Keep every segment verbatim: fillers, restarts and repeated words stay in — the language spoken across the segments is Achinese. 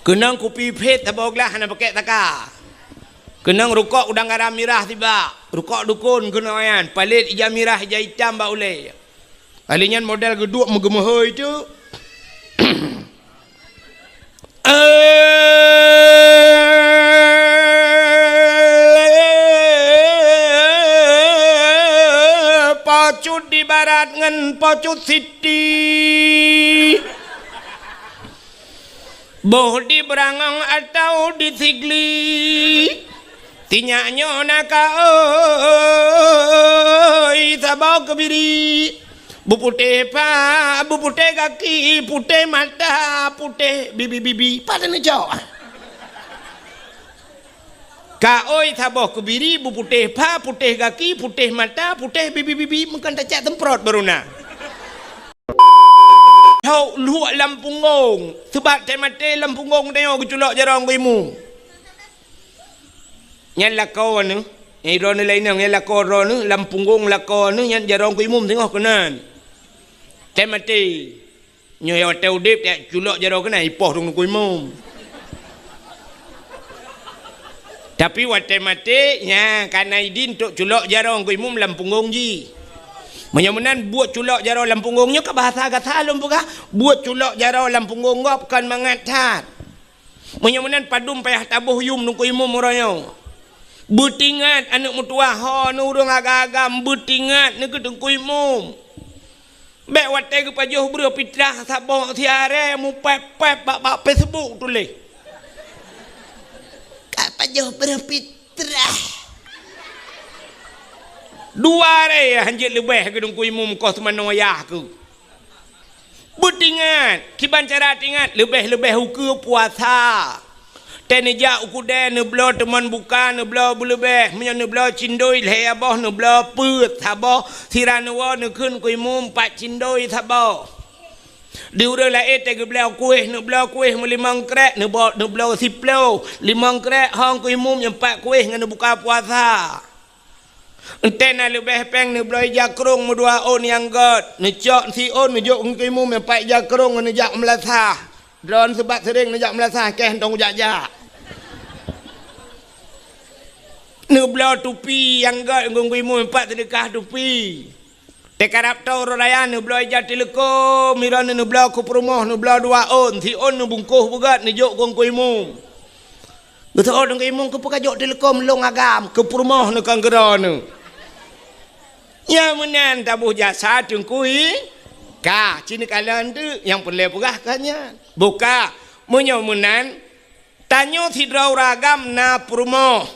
Keunong kupi phét saboh glah hana pakèk taka. Keunong rukok udang garam mirah sibak. Rukok dukon keunong nyan, palét ija mirah ija itam bak ulèe. Ahli nyan model geuduek meugeumeuhôi teuk. Po Cut di barat ngon Po Cut Siti. Boh di Beurangong atawa di Sigli. Sinyak nyoe na kaôi saboh keubiri. Beuputéh pha, beuputéh gaki, putéh mata, putéh bibi-bibi. Pat neucok? Kaôi saboh keubiri, beuputéh pha, putéh gaki, putéh mata, putéh bibi-bibi, meukan tacak semprot baru na. Hok luek lam punggong, seubab teumaté lam punggong tanyoe geuculok jaroe Teungku Imum. Nyan lakoe neuh, nyang droeneuh laén nyan, nyan lakoe droeneuh, lam punggong lakoe neuh, nyan jaroe Teungku Imum singoh keunan. Teumaté. Nyoe watèe udép, teuculok jaroe keunan, ipoh Teungku Imum. Tapi watèe maté, nya ka na idin trok culok jaroe Teungku Imum lam punggong jih. Meunyoe meunan buet culok jaroe lam punggong nyoe ka bahasa gata lôn peugah, buet culok jaroe lam punggong gob kon mangat that. Meunyoe meunan padum payah taboh yum Teungku Imum uroe nyoe. Beutingat aneuk meutuwah ho neuh ureueng agam-agam, beutingat neukeu Teungku Imum. Bèk watèe geupajoh breuh pitrah saboh siaré mupèp-pèp bak, bak Facebook tuléh. Ka pajoh breuh pitrah. Dua aré hanjeuet leubeh keu Teungku Imum koh seumanoe yah keuh. Beutingat, kiban cara tingat, leubeh-leubeh ukeue puasa. Teuh neujak u keudè, neubloe teumon buka, neubloe beuleubeh, meunyoe neubloe cindoi lhèe boh, neubloe peuet saboh, sira neuwoe neukheun Teungku Imum pat cindoi saboh. Di ureueng laén teuh geubloe kuéh, neubloe kuéh meulimong krek, neubo-, neubloe siploh, limong krek hong Teungku Imum nyang pat kuéh ngon neubuka puasa. Enteuk na leubeh péng neubloe ija krông meudua ôn nyang gèt, neucok siôn neujok Teungku Imum nyang pat ija krông ngon neujak meulasah. Droeneuh seubab seuréng neujak meulasah, kèe hantong kujak-jak. Neubloe tupi nyang gèt Teungku Imum nyang pat seudeukah tupi. Teukarab tô uroe raya neubloe ija teuleukom, miron neubloe keu peurumoh, neubloe dua ôn, siôn neubungkôh beugèt neujok Teungku Imum. Geuteuôt Teungku Imum keupeue kajok teuleukom lôn agam, keu peurumoh neukon keudroe neuh. Nyang meunan taboh jasa Teungku I, ka, ci neukalon teuk nyang peureulèe peugah ka nyan. Buka, meunyoe meunan, tanyoe sidroe ureueng agam na peurumoh,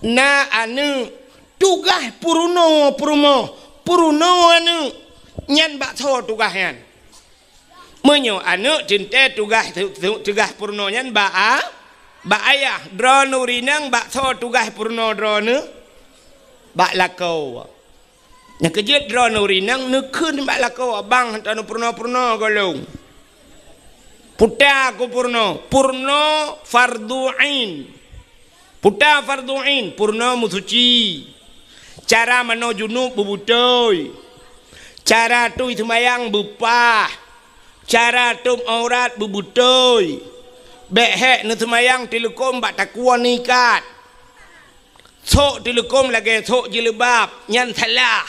na aneuk, tugaih peurunoe peurumoh, peurunoe aneuk, nyan bak soe tugaih nyan? Meunyoe aneuk teuntèe tugaih, tu-, tu-, tugaih peurunoe nyan bak a-, bak ayah, droeneuh ureueng inong bak soe tugaih peurunoe droeneuh? Bak lakoe. Nyang keujeuet droeneuh ureueng inong neukheun bak lakoe, "Bang, hantom neupeurunoe-peurunoe gohlom." Peue ta keu peurunoe, peurunoe fardhu ain. Peue ta fardhu ain, peurunoe meusuci. Cara manoe junub beubeutôi. Cara tui seumayang beupah. Cara tôb aurat beubeutôi. Bèk hék neuseumayang teuleukom bak takue neuikat. Sôk teuleukom lagèe sôk jilbab, nyan salah.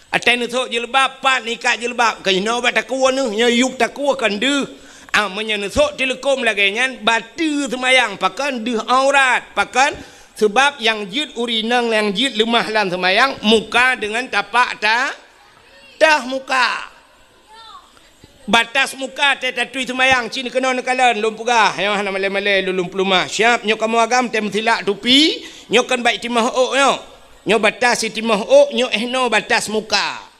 Watèe neusôk jilbab, pat neuikat jilbab, keunoe bak takue neuh, nyoe yup takue kon deuh. Ah, meunyoe neusôk teuleukom lagèe nyan, bateue seumayang, pakon deuh aurat, pakon? Seubab nyang jeuet ureueng inong nyang jeuet leumah lam seumayang, muka deungon tapak ta-, teuh muka. Batas muka teuh tatui seumayang, ci neukeunong neukalon, lôn peugah, nyoe hana malèe-malèe lôn, lôn peulumah. Siap, nyoe kamoe agam teuh meusilak tupi, nyoe kon bak itimoh ôk nyoe. Nyoe batas itimoh ôk, nyoe eh noe batas muka.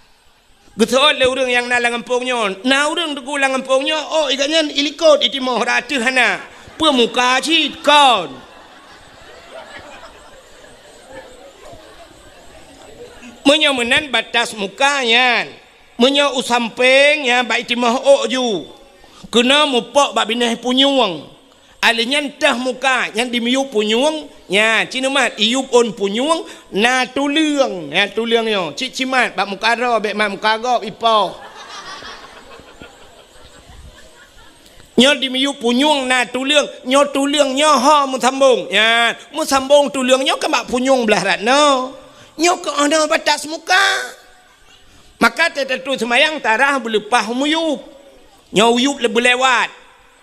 Geuseuôt lé ureueng nyang na lam gampông nyoe. Na ureueng teungku lam gampông nyoe, ôk i gobnyan ilikot itimoh, rot ateueh hana. Peue muka cit kon. Meunyoe meunan batas muka nyan. Meunyoe u sampéng, nyan bak itimoh ôk ju. Keunoe mupok bak binéh punyueng. Alèh nyan teuh muka, nyan dimiyup punyueng, nyan, ci neumat, iyup ôn punyueng, na tuleueng, nyan tuleueng nyoe, cit cimat, bak muka droe, bèk mat muka gob, ipoh. Nyoe di miyueb punyueng na tuleueng, nyoe tuleueng nyoe ho meusambong. Nyan, meusambong tuleueng nyoe keu bak punyueng blah rat nyoe. Nyoe keu oh nyoe batas muka. Maka teutetu seumayang tarah beuleupah miyueb. Nyoe uyueb le-, beulewat.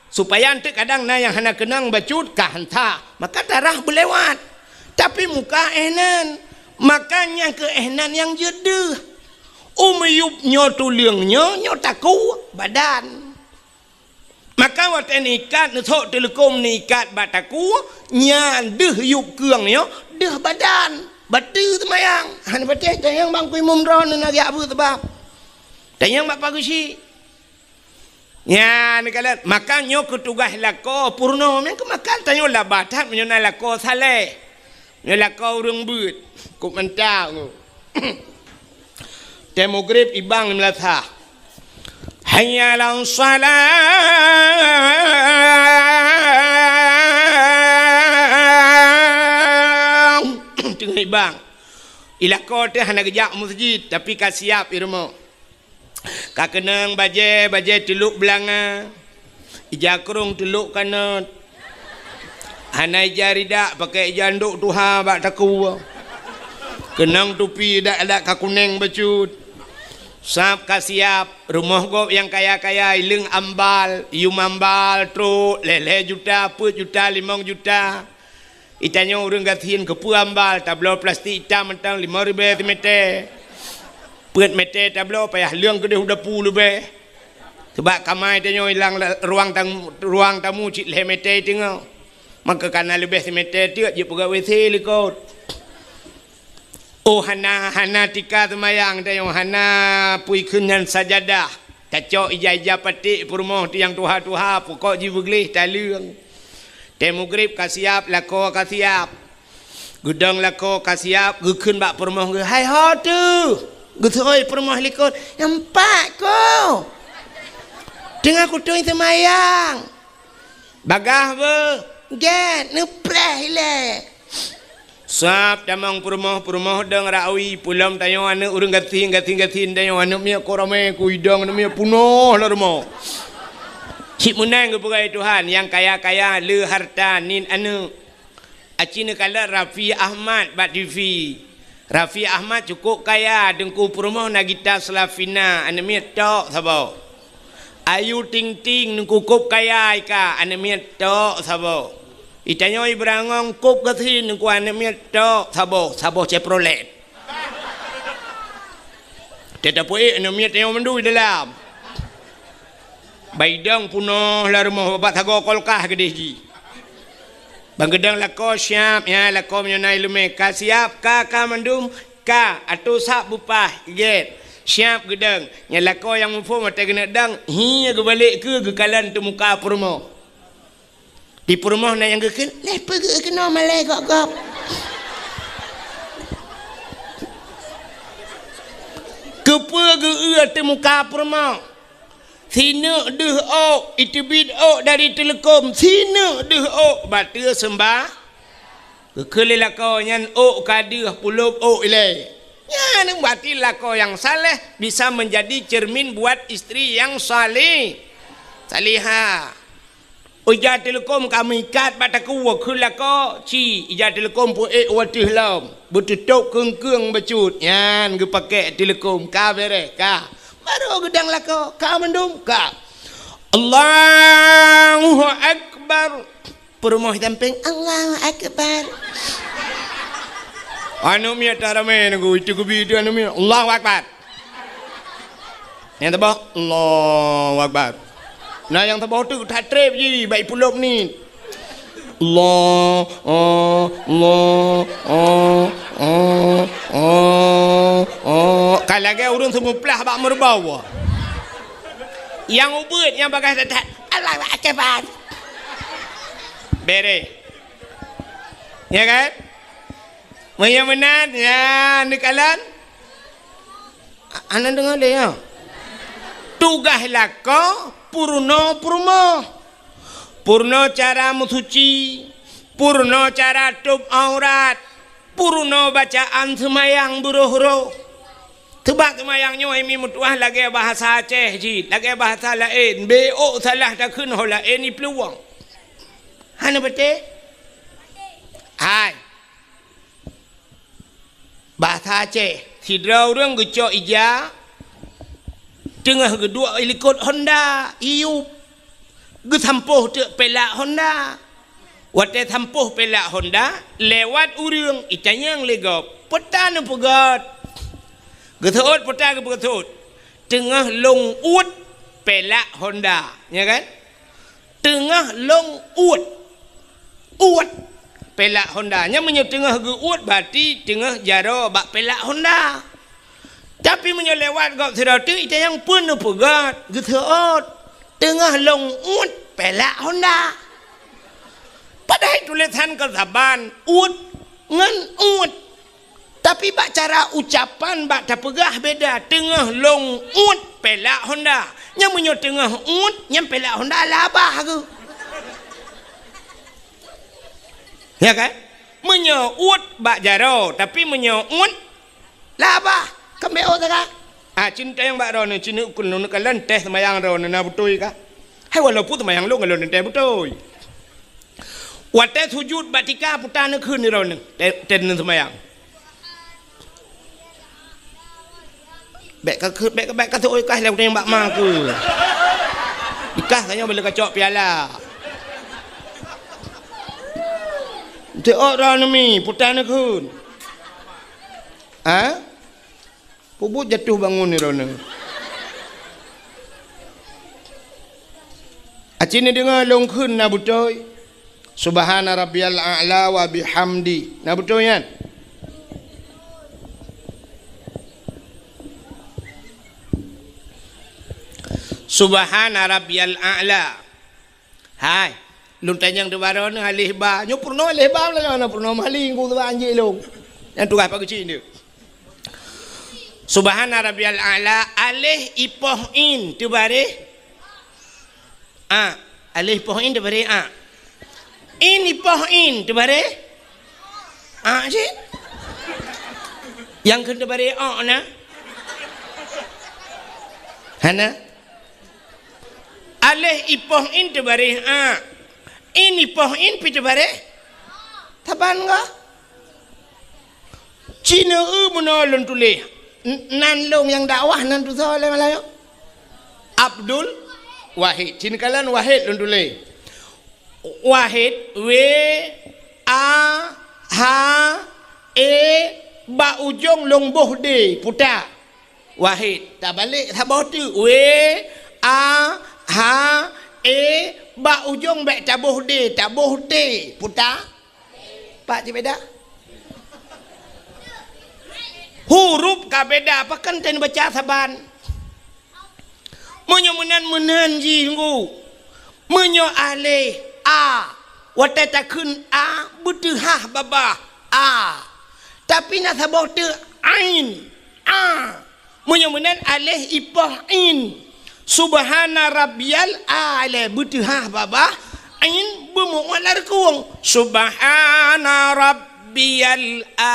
Supaya eunteuk kadang na nyang hana keunong bacut ka hanta. Maka tarah beulewat. Tapi muka eh nan. Maka nyang keu eh nan nyang jeuet deuh. U miyueb nyoe tuleueng nyoe, nyoe takue badan. Maka watée neuikat, neusok teuleukom neuikat bak takue, nyan deuh yueb keueng nyoe, deuh badan. Bateue seumayang. Hana patéh tanyong bang kui mum droe neuh na geujak beuet sabab. Tanyong bak pageusyi. Nyan kalon, maka nyoe keu tugaih lakoe peurunoe. Meunan keu maka tanyoe laba that meunyoe na lakoe saleh. Nyoe lakoe ureuëng beuet, kok mantap nyoe. Watée mugreb ibang di meulasah. Hayya 'alas shalah. Teungoh ibang. I lakoe teuh hana geujak meuseujid, tapi ka siab i rumoh. Ka keunong bajée, bajée teulok beulanga, ija krong teulok kanot. Hana ija ridak, pakai ija ndok tuha bak takue. Keunong tupi dak-dak ka kuneng bacut. Sab ka siab, rumoh gob nyang kaya-kaya, ileueng ambal, yum ambal, trok, lhée-lhée juta, peuet juta, limong juta. Itanyoe ureuëng gasien keupeue ambal, tabloe plastik itam mantong limong ribée simeté. Peuet meté tabloe payah leueng keudeh u dapu leubeh. Sabab kama itanyoe ilang la-, ruang tamu, ruang tamu cit lhée meté teungoh. Maka kana leubeh simeté teuk jeuet peugah W C likot. Oh hana, hana tika seumayang tanyoe, hana pui kheun nyan sajadah. Tacok ija-ija paték peurumoh tu nyang tuha-tuha, pukok jibeugleh taleueng. Tée mugreb ka siab, lakoe ka siab. Geudong lakoe ka siab, geukheun bak peurumoh geuh, "Hai ho teuh?" Geuseuôt peurumoh likot, "Nyan pat ko. Teungoh kutui seumayang." Bagaih beuh, gét, neupreh ilée. Sab tamong peurumoh, peurumoh dong rawi, peulom tanyoe aneuëk ureuëng gasien, gasien-gasien tanyoe aneuëk miet ko ramé, ku idong aneuëk miet punoh lam rumoh. Cit meunan geupeugah Tuhan, nyang kaya-kaya le harta nit aneuëk. Aci neukalon Raffi Ahmad bak T V. Raffi Ahmad cukôp kaya, teungku peurumoh na gita Slavina, aneuëk miet tok saboh. Ayu Ting Ting, teungku kôb kaya ika, aneuëk miet tok saboh. Itanyoe Ibrangong kôb gasien, teungku aneuëk miet tok saboh, saboh Chevrolet. Teuh tapeuék aneuëk miet tanyoe mandum di dalam. Baidong punoh lam rumoh, babah sagoe kulkas keudeh jih. Bang geudong lakoe siab, ya lakoe meunyoe na iéleumé ka siab, ka, ka mandum ka, atô sab beupah, gét. Siab geudong, nyan lakoe nyang muphom watée keuneuk dong, hi geubalek keue geukalon teumuka peurumoh. Di peurumoh na nyang geukheun, "Leh peugeuh keunoe malée gob-gob." Keupeue geu-eu ateueh muka peurumoh? Sineuk deuh ôk, iteubiet ôk dari teuleukom, sineuk deuh ôk, bateue seumbah. Geukheun lé lakoe nyan ôk ka deuh, pulop ôk ilée. Nyan berarti lakoe nyang saleh bisa menjadi cermin buat istri yang saleh, salihah. Ija teuleukom ka meuikat bak takue, kheun lakoe, ci, ija teuleukom peuék u ateueh lom, beuteutôb keung-keung bacut, nyan geupakék teuleukom, ka béréh, ka. Barô geudong lakoe, ka mandum, ka. Allahu Akbar. Peurumoh sampéng, Allahu Akbar. Aneuëk miet taramé nunggu, itu geubi itu aneuëk miet, Allahu Akbar. Nyang teuboh, Allahu Akbar. Nah, nyang teuboh tu that treb ji, baik pulop ni. Allah, oh, Allah, oh, oh, oh, oh. Ka lagée ureuëng seumuplah bak meureubau. Nyang ubeuet, nyang bagaih that-that, Allahu Akbar. Béréh. Ya kan? Meunyoe meunan, ya, neukalon. Hana deungoe lé nyoe. Tugaih lakoe peurunoe peurumoh. Peurunoe cara meusuci, peurunoe cara tôb aurat, peurunoe bacaan seumayang beuroh-roh. Seubab seumayang nyoe, hai mi meutuah, lagée bahasa Aceh cit, lagée bahasa laén. Bék salah takheun ho laén iplueng. Hana patéh? Hai. Bahasa Aceh, sidroe ureuëng geucok ija, teungoh geuduek likot honda, iyup. Geusampôh teuk pelak honda. Watée sampôh pelak honda, lewat ureuëng, itanyong lé gob, "Peue ta neupeugét?" Geuseuôt peue ta geupeugét, "Teungoh lôn uet pelak honda." Nya kan? Teungoh lôn uet. Uet pelak honda. Nyan meunyoe teungoh geuuet, berarti teungoh jaroe bak pelak honda. Tapi meunyoe lewat gob sidroe teuk, itanyong, "Peue neupeugét?" Geuseuôt, "Teungoh lôn uet pelak honda." Padahai tulésan kon saban, uet ngon uet. Tapi bak cara ucapan, bak tapeugah beda. "Teungoh lôn uet pelak honda." Nyan meunyoe teungoh uet, nyan pelak honda labah geuh. Ya kan? Meunyoe uet bak jaroe, tapi meunyoe uet labah, keumbéo teuka. Ah, cin tayang bak droeneuh, cin ukun neukalon teh seumayang droeneuh na beutôi kah? Hai, walaupun seumayang lôn, lôn teh beutôi. Watée sujut bak tika, peue ta neukheun droeneuh, teh, teh seumayang. Bék ka, bék ka, bék ka teuôt kah lé teueng bak ma keu. Ikah tanyoe bila kacok piala. Teuôt droeneuh mi, peue ta neukheun. Ha? Peubuet jatuh bangun ni droeneuh. Aci neudeungoe lôn kheun na beutôi. Subhana rabbiyal a'la wa bihamdi. Na beutôi nyan? Subhana rabbiyal a'la. Hai, lôn tanyong di baroe neuh aleh ba. Nyoe peurunoe aleh ba lah nyoe, peurunoe meuhali ngon anjing lôn. Nyang tugaih Pak Geuchik nyoe. Subhana rabbiyal a'la, aleh ipoh in teubareh a. Aleh ipoh in teubareh a. In ipoh in teubareh a cit. Nyang kheun teubareh o na? Hana? Aleh ipoh in teubareh a. In ipoh in pi teubareh. Saban ga? Cina eu meunoe lôn tuléh. N-, nan lôn nyang dakwah nan tusoe lé Malayu. Abdul Wahid. Cina kalan Wahid lôn tuléh. Wahid, W, A, H, E, bak ujong lôn boh D, puta. Wahid, tabalek saboh teuk. W, A, H, E, bak ujong bék taboh D, taboh T, puta. Pat cit beda? Huruf ka beda, pakon tan baca saban. Meunyoe meunan, meunan jih nggu. Meunyoe aleh a, watée takheun a, beuteuhah babah a. Tapi na saboh teuk ain, a. Meunyoe meunan aleh ipoh in. Subhana rabbiyal a'la, beuteuhah babah, in beumu'alah rukung. Subhana rabbiyal a.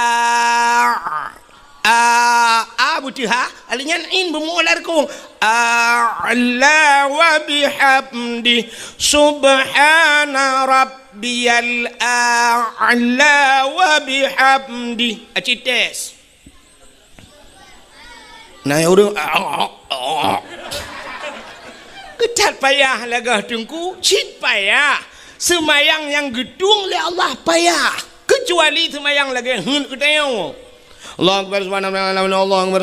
A, a beuteuhah, aleh nyan in beumu'alah rukung. A'la wa bihamdi. Subhana rabbiyal a'la wa bihamdi. Aci tes. Na nyang ureuëng, keutat payah lagée teungku, cit payah. Seumayang nyang geutueng lé Allah payah. Keucuali seumayang lagée heuet geutanyoe. Allahu Akbar, subhanallah, Allahu Akbar,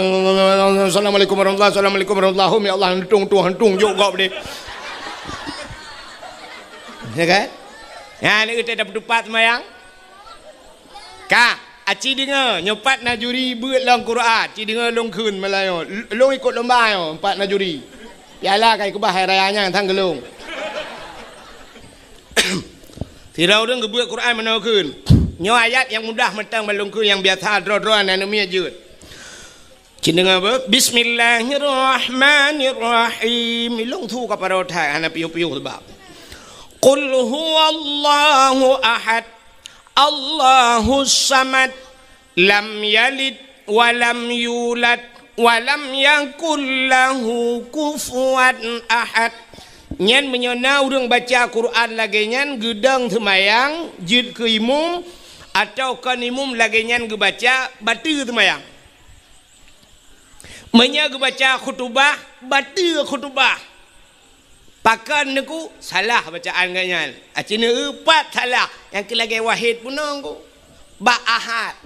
assalamualaikum warahmatullahi, assalamualaikum warahmatullahi, ya Allah, hantung, hantung, jok gob deh. Ya kan? Ya, ni kita dapat tupat seumayang. Ka, aci deungoe, nyoe pat na juri beuet lom Quran, ci deungoe lôn kheun malam nyoe. L-, lôn ikot lomba nyoe, pat na juri. Piala ka ikeubah hai raya nyan, sang geulong. Sidroe ureuëng geubeuet Quran meunoe kheun. Nyoe ayat nyang mudah mantong ban lôn kheun, nyang biasa droe-droe aneuk miet jeuet. Cit deungoe beuh. Bismillahirrahmanirrahim. Ilong su ka paro that hana piôh-piôh sebab. Qul huwallahu ahad. Allahus samad. Lam yalid wa lam yulad. Wa lam yakul lahu kufuwan ahad. Nyan meunyoe na ureuëng baca Quran lagée nyan geudong seumayang jeuet keu imum, atawa kon imum lagée nyan geubaca, bateue seumayang. Meunyoe geubaca khutubah, bateue khutubah. Pakon neuku salah bacaan geuh nyan. Aci neueupat salah, nyang keu lagée wahid bunoe ku. Bak ahad.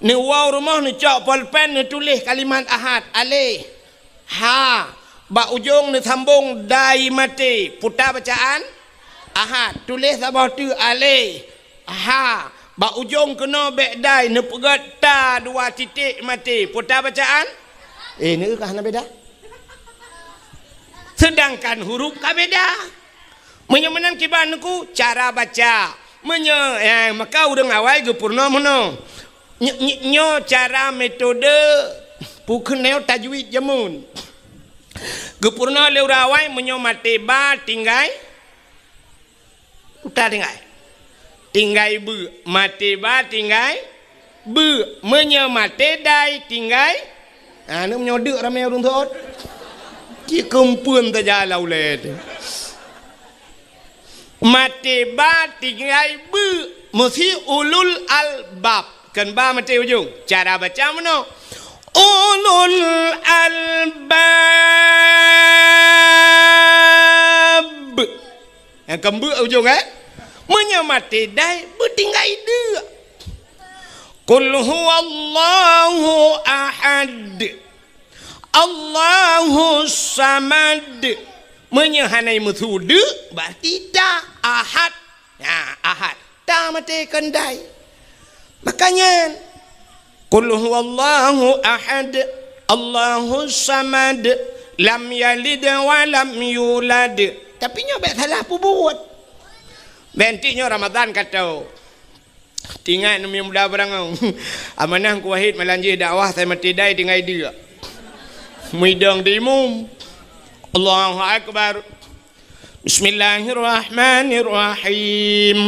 Neuwoe rumoh neucok polpen neutuléh kalimat ahad, aleh. Ha. Bak ujong neusambong dai maté, puta bacaan ahad. Tuléh saboh teuk aleh. Ha, bak ujong keunoe bék dai neupeugét ta dua titik maté. Peue ta bacaan? Eh, neueu ka hana beda. Seudangkan huruf ka beda. Meunyoe meunan kiban neuku cara baca. Meunyoe, eh, maka ureuëng awai geupeurunoe meunoe. Ny-, ny-, nyoe cara metode pukeunoe tajwid jameun. Geupeurunoe lé ureuëng awai meunyoe maté ba tinggai Uta tinggai. Tinggai beuek, maté ba tinggai beuek. Meunyoe maté dai tinggai, ha, aneuk meunyoe deuk ramé ureuëng sot. Cit keumpeuen saja lam ulée teuh. Maté ba tinggai beuek, meusi ulul albab. Kon ba maté ujong. Cara baca meunoe. Ulul albab. Nyang keumbeuek ujong, eh? Meunyoe maté dai, beutinggai deuk. Qul huwallahu ahad. Allahus samad. Meunyoe hana meusu deuk, berarti ta ahad. Nah, ahad. Ta maté kon dai. Makanya, Qul huwallahu ahad, Allahus samad, lam yalid wa lam yulad. Tapi nyoe bék salah peubuet. Bék nyoe Ramadan ka tho. Tingat neumi muda beurangau. Amanah Teungku Wahid malam jih dakwah, sai maté dai tinggai deuk. Muidong di imum. Allahu Akbar. Bismillahirrahmanirrahim.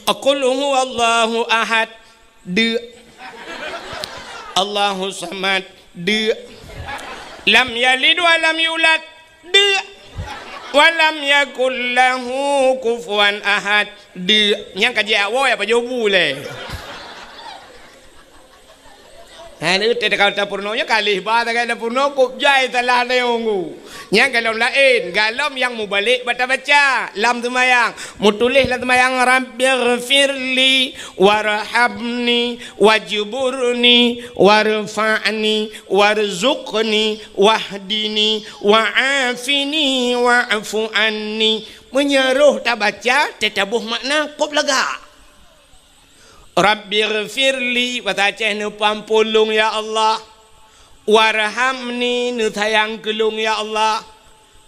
Qul huwallahu ahad. Deuk. Allahu samad. Deuk. Lam yalid wa lam yulad. Deuk. Wa lam yakul lahu kufuwan ahad. Deuk. Nyang ka jiak woe apa jobu lé. Ha, ni teuka tapeurunoe nyoe kalih ba tagai tapeurunoe kok jai salah neunggu. Nyang galom laén, galom nyang mubalek bata baca lam seumayang. Mutuléh lam seumayang, "Rabbighfirli warhamni wajburni warfa'ni warzuqni wahdini wa'afini wa'fu anni." Meunyoe roh tabaca, teutabôh makna kop lagak. Rabbighfirli, bahasa Aceh, neupeuampôn lôn, ya Allah. Warhamni, neusayang keu lôn, ya Allah.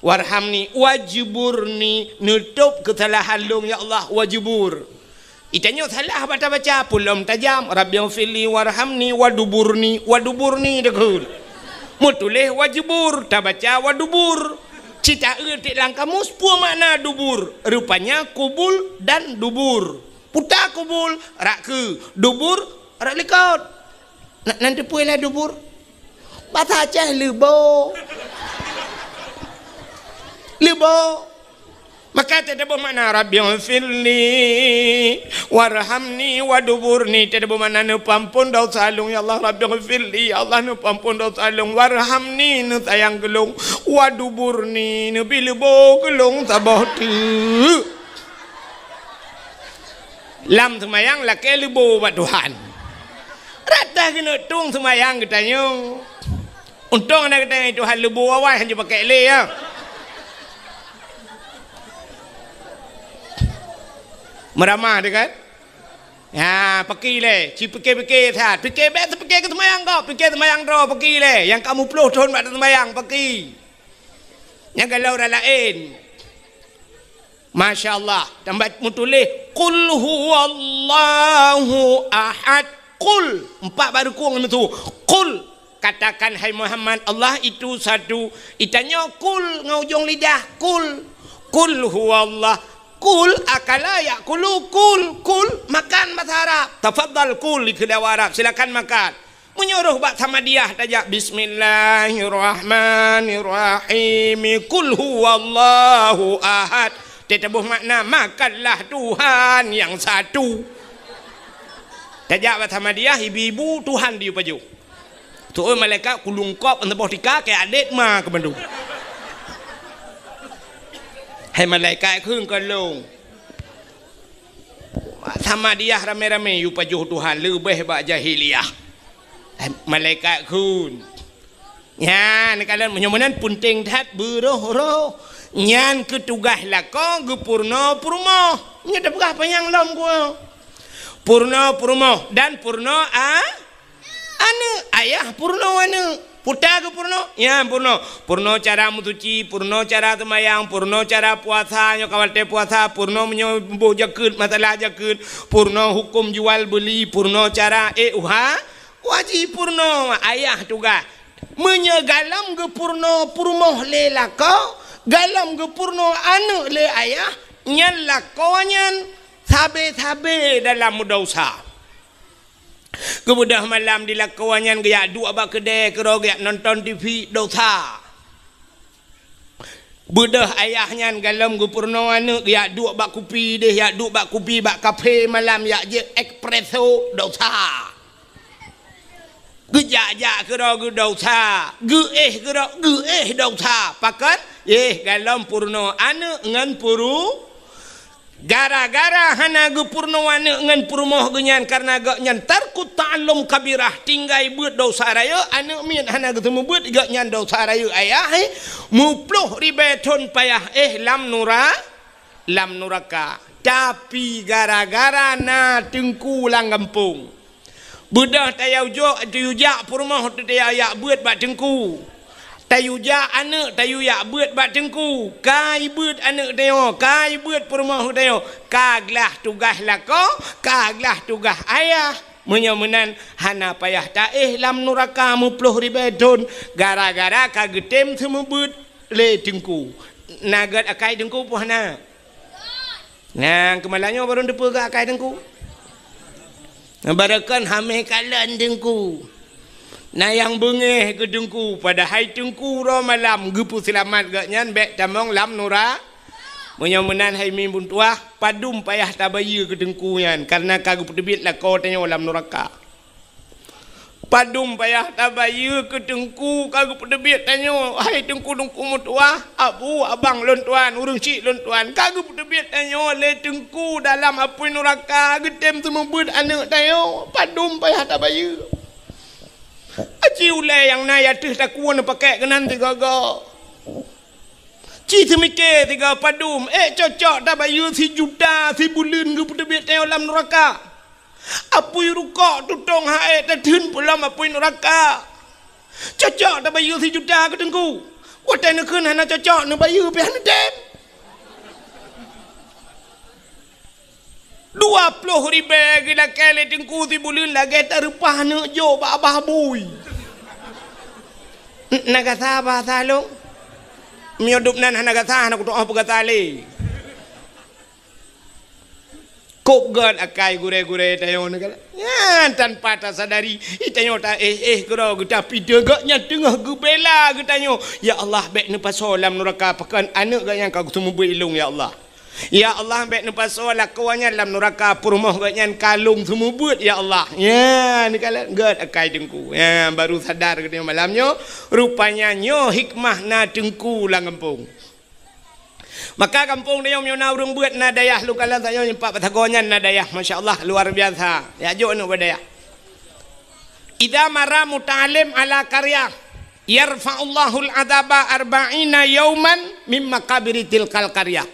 Warhamni, wajburni, neutôb keusalahan lôn, ya Allah, wajbur. Itanyoe salah bata baca, pulom tajam, Rabbighfirli, warhamni, waduburni, waduburni, deukheun. Meutuléh wajbur, tabaca wadubur. Cit taeu tiek lam kamus, peue makna dubur? Rupanya kubul dan dubur. Puta kubul, rak keue, dubur, rak likot. Na, nan teupeue lah dubur? Basa Aceh leubo. Leubo. Maka teutabôh makna, Rabbighfirli warhamni waduburni. Teutabôh makna, neupeuampôn dosa lôn, ya Allah. Rabbighfirli, ya Allah, neupeuampôn dosa lôn. Warhamni, neusayang keu lôn. Waduburni, neubi leubo keu lôn saboh teuk. Lam seumayang lakée leubo bak Tuhan. Rata keuneuk tueng seumayang geutanyoe. Untông na geutanyoe Tuhan leubo awai hana jipakék lé, ya. Meuramah teuh kan? Ya, paki lé, ci pike-pike that. Pike bék teupike keu seumayang gob, pike seumayang droe paki lé. Nyang ka muplôh thon bak seumayang paki. Nyang galom ureuëng laén. Masya Allah. Tambah meutuléh, "Qul huwallahu ahad." Qul. Empat baru kong itu. Qul. Katakan, hai Muhammad, Allah itu satu. Itanyoe qul ngon ujong lidah. Qul. Qul huwallah. Qul akala ya'kulu. Qul. Qul. Makan bahasa Arab. Tafadhal qul di keudau Arab. Silakan makan. Meunyoe roh bak Samadiyah tajak, "Bismillahirrahmanirrahim. Qul huwallahu ahad." Teutabôh makna, "Makanlah Tuhan yang satu." Tajak bak Samadiyah, ibu-ibu, Tuhan diyue pajoh. Tu'oh malaikat kulungkop, saboh tika, keu adét ma keu mandum. Hai malaikat kheun keu lôn. Samadiyah ramé-ramé yue pajoh Tuhan leubeh bak jahiliyah. Eh, malaikat kheun. Nyan, kalon meunyoe meunan peunteng that beuroh-roh. Nyan keu tugaih lakoe geupeurunoe peurumoh. Nyoe tapeugah panyang lom geuh. Peurunoe peurumoh dan peurunoe a-, Aneuk, ayah peurunoe aneuk. Peue ta geupeurunoe? Nyan peurunoe. Peurunoe cara meusuci, peurunoe cara seumayang, peurunoe cara puasa, nyoe ka watèe puasa, peurunoe meunyoe boh jakeuet, masalah jakeuet, peurunoe huköm jual beuli, peurunoe cara, eh, uha, wajéb peurunoe ayah tugaih. Meunyoe galom geupeurunoe peurumoh lé lakoe, galom geupeurunoe aneuk lé ayah, nyan lakoe nyan sabe-sabe dalam meudesya. Geubeudôh malam di lakoe nyan geujak duek bak keudè keudroe geujak nonton T V, dosa. Beudôh ayah nyan galom geupeurunoe aneuk geujak duek bak kupi deh, jak duek bak kupi bak kafe malam, jak jép espresso, dosa. Geujak-jak keudroe geudosa, geuéh keudroe geuéh dosa. Pakon? Eh, galom peurunoe aneuk ngon peuru-, Gara-gara hana geupeurunoe aneuk ngon peurumoh geuh nyan, kareuna gobnyan tarkut ta'allum kabirah, tinggai beuet dosa rayeuk, aneuk miet hana geuseumeubeuet, gobnyan dosa rayeuk ayah, eh, meuploh ribèe thon payah, eh, lam nura-, lam nuraka. Tapi gara-gara na teungku lam gampông. Beudôh tayue jok, tayue jak peurumoh teuh tayue jak beuet bak teungku. Tayue jak aneuk tayue jak beuet bak teungku. Ka jibeuet aneuk tanyoe, ka jibeuet peurumoh tanyoe. Ka glah tugaih lakoe, ka glah tugaih ayah. Meunyoe meunan hana payah taéh lam nuraka meuploh ribèe thon gara-gara ka geutem seumeubeuet lé teungku. Na gèt akai teungku peue hana? Nyang keumalanyoe barô teupeue keu akai teungku. Barô kon hamé kalon teungku. Na nyang beungéh keu teungku, padahai teungku uroe malam geupeuseulamat gobnyan bèk tamong lam nura-. Meunyoe meunan hai mi beutuah, padum payah tabayeue keu teungku nyan, kareuna ka geupeuteubiet lakoe tanyoe lam nuraka. Padum payah tabayeue keu teungku ka geupeuteubiet tanyoe, hai teungku-teungku meutuah, abu, abang lôn tuan, ureueng chik lôn tuan, ka geupeuteubiet tanyoe lé teungku dalam apui nuraka geutem seumeubeuet aneuk tanyoe. Padum payah tabayeue. Aci ulèe nyang na ateueh takue neupakèk keunan sigoe-goe. Ci seumiké sigoe padum, ék cocok tabayeue sijuta sibuleuen geupeuteubiet tanyoe lam nuraka. Apui rukok tutong hai tatheun pulang apui nuraka. Cocok tabayeue sijuta keu teungku. Watèe neukheun hana cocok neubayeue pih hana tem. Dua ploh ribèe geulakèe lé teungku sibuleuen lagèe tareupah neuk jok bak babah bui. Na gata bahasa lôn? Meunyoe dum nan hana gata, hana kutu'oh peugata lé. Kôb gèt akai gurèe-gurèe tanyoe nyan, tanpa tasadari, tanyoe taéh-éh keudroe geuta pideuh gobnyan teungoh geubela geutanyoe. Ya Allah, bèk neupasoe lam nuraka pakon aneuk gobnyan ka geuseumeubeuet lôn, ya Allah. Ya Allah, bèk neupasoe lakoe nyan lam nuraka peurumoh gobnyan ka lôn seumeubeuet, ya Allah. Nyan, neukalon gèt akai teungku. Nyan, baru sadar geutanyoe malam nyoe, rupanya nyoe hikmah na teungku lam gampông. Maka gampông tanyoe meunyoe na ureueng beuet na dayah lôn kalon tanyoe nyoe pat bak sagoe nyan na dayah, masya Allah, luar biasa. Jak jok aneuk bak dayah. Idza marra muta'allim ala qaryah, yarfa'ullahul adzaba arba'ina yauman mim maqabiri tilkal qaryah.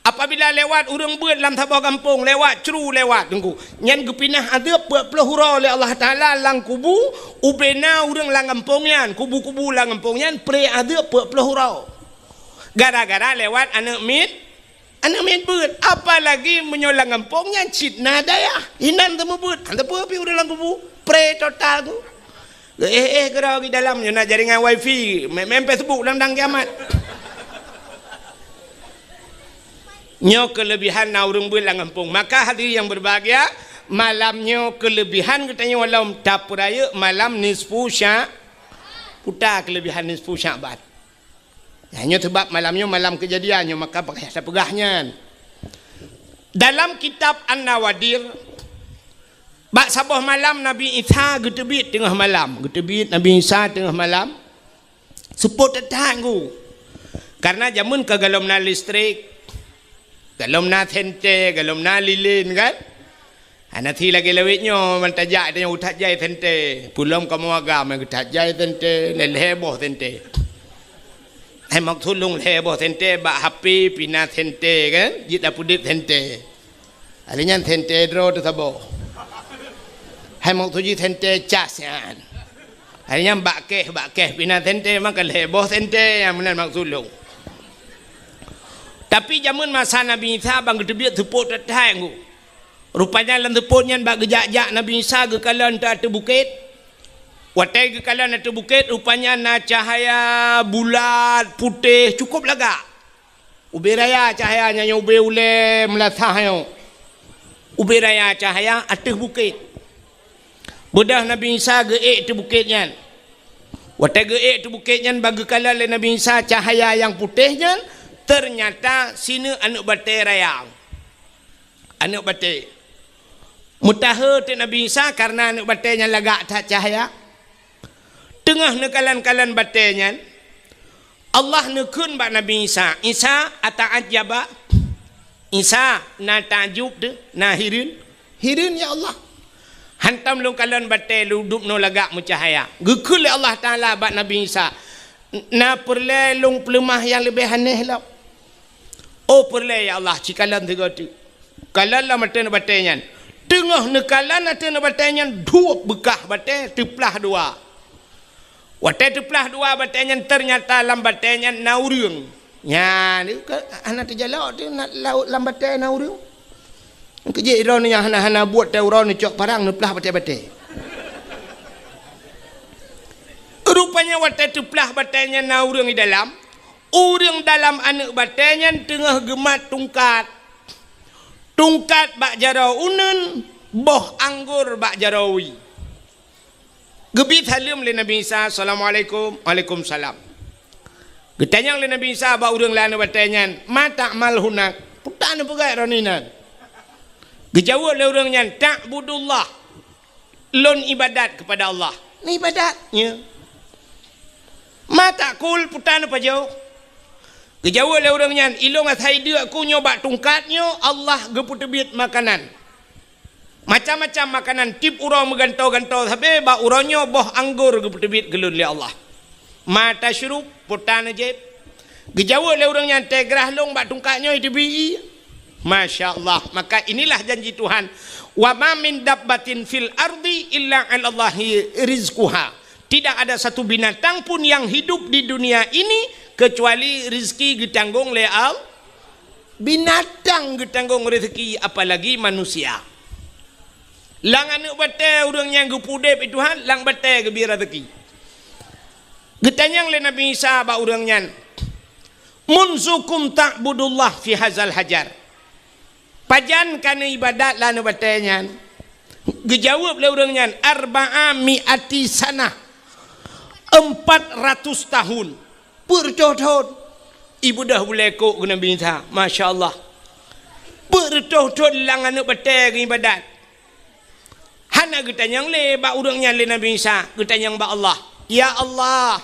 Apabila lewat ureueng beuet lam saboh gampông, lewat cru lewat teungku, nyan geupinah azeub peuet ploh uroe lé Allah Taala lam kubu ubena ureueng lam gampông nyan, kubu-kubu lam gampông nyan pré azeub peuet ploh uroe. Gara-gara lewat aneuk miet, aneuk miet beuet. Apalagi meunyoe lam gampông nyan cit na dayah, inan teumeubeuet, hana teupeue pih ureueng lam kubu, pré total tu. Éh-éh keudroe di dalam nyoe na jaringan wifi, main-main Facebook dang-dang kiamat. Nyoe keulebihan na ureueng beuet lam gampông. Maka hadirin yang berbahagia, Malam nyoe keuleubihan geutanyoe lom tapeurayeuk malam nisfu Sya-, peue ta keuleubihan nisfu Sya'ban. Nyan nyoe sabab malam nyoe malam keujadian nyoe, maka payah tapeugah nyan. Dalam kitab An-Nawadir, bak saboh malam Nabi Isa geuteubiet teungoh malam. Geuteubiet Nabi Isa teungoh malam. Seupôt that-that ngon. Karena jameun ka gohlom na listrik, gohlom na senter, gohlom na lilin kan. Hana si lagèe lawét nyoe, man tajak tanyoe that jai senter. Peulom kamoe agam that jai senter, lhèe-lhèe boh senter. Hai maksud lôn lhèe boh senter bak H P pih na senter kan, jeuet tapeudeuet senter. Hari nyan senter droe teuh saboh. Hai maksud jih senter cas nyan. Hari nyan bak kèh, bak kèh pih na senter, maka lhèe boh senter nyang meunan maksud lôn. Tapi jameun masa Nabi Isa ban geuteubiet seupôt that-that ngon. Rupanya lam seupôt nyan bak geujak-jak Nabi Isa geukalon ateueh bukét. Watèe geukalon ateueh bukét, rupanya na cahya bulat, putéh, cukôp lagak. Ubé raya cahya nyan, ubé ulèe meulasah nyoe. Ubé raya cahya ateueh bukét. Beudôh Nabi Isa geuék ateueh bukét nyan. Watèe geuék ateueh bukét nyan, ban geukalon lé Nabi Isa cahya nyang putéh nyan, teunyata sineuk aneuk batèe raya. Aneuk batèe. Meutahe teuk Nabi Isa kareuna aneuk batèe nyan lagak that cahya. Teungoh neukalon-kalon batèe nyan, Allah neukheun bak Nabi Isa, "Isa, ata'ajjaba?" Isa, na takjub teuh, na hireuen? Hireuen, ya Allah. Hantom lôn kalon batèe lôn dubnoe lagak meucahya. Geukheun lé Allah Taala bak Nabi Isa, "Na peureulèe lôn peuleumah nyang leubeh aneh lom?" "Oh, peureulèe, ya Allah, ci kalon sigoe teuk." Kalon lam ateueh batèe nyan. Teungoh neukalon ateueh batèe nyan, duek beukah batèe teuplah dua. Watèe teuplah dua batèe nyan, teunyata lam batèe nyan na ureueng. Nyan, ka, hana teujalok teuh na, lam batèe na ureueng. Keujeuet droeneuh nyang hana-hana buet teuh uroe neucok parang neuplah batèe-batèe. Rupanya watèe teuplah batèe nyan na ureueng di dalam, ureueng dalam aneuk batèe nyan teungoh geumat tungkat. Tungkat bak jaroe uneuen, boh anggor bak jaroe wie. Geubi saleuem lé Nabi Isa, "Assalamualaikum." "Waalaikumsalam." Geutanyong lé Nabi Isa bak ureueng lam aneuk batèe nyan, "Ma ta'mal hunak?" Peue ta neupeugèt droeneuh inan? Geujaweueb lé ureueng nyan, "Ta'budullah." Lôn ibadat keupada Allah. Neuibadat, ya. "Ma ta'kul?" Peue ta neupajoh? Geujaweueb lé ureueng nyan, "Ilôn asai deuk ku nyoe bak tungkat nyoe, Allah geupeuteubiet makanan. Macam-macam makanan, tiep uroe meugantoe-gantoe sabe, bak uroe nyoe boh anggor geupeuteubiet keu lôn lé Allah." "Ma tasyrub?" Peue ta neujieb? Geujaweueb lé ureueng nyan, "Teugrah lôn bak tungkat nyoe teubiet." Masya Allah. Maka inilah janji Tuhan, "Wa ma min dabbatin fil ardi illa 'alallahi rizquha." Tidak ada satu binatang pun yang hidup di dunia ini kecuali rezeki geutanggong lé Allah. Binatang geutanggong rezeki, apalagi manusia. Lam aneuk batèe ureueng nyang geupeudeb lé Tuhan, lam batèe geubri rezeki. Geutanyong lé Nabi Isa bak ureueng nyan, "Munzu kum ta'budullah fi hazal hajar?" Pajan ka neuibadat lam aneuk batèe nyan? Geujaweueb lé ureueng nyan, "Arba'a mi'ati sanah." Empat ratus tahun. Peuet reutôh thôn. Ibeudôh bulèe kôk keu Nabi Isa. Masya Allah. Peuet reutôh thôn lam aneuk batèe geuibadat. Hana geutanyong lé bak ureueng nyan lé Nabi Isa, geutanyong bak Allah. "Ya Allah,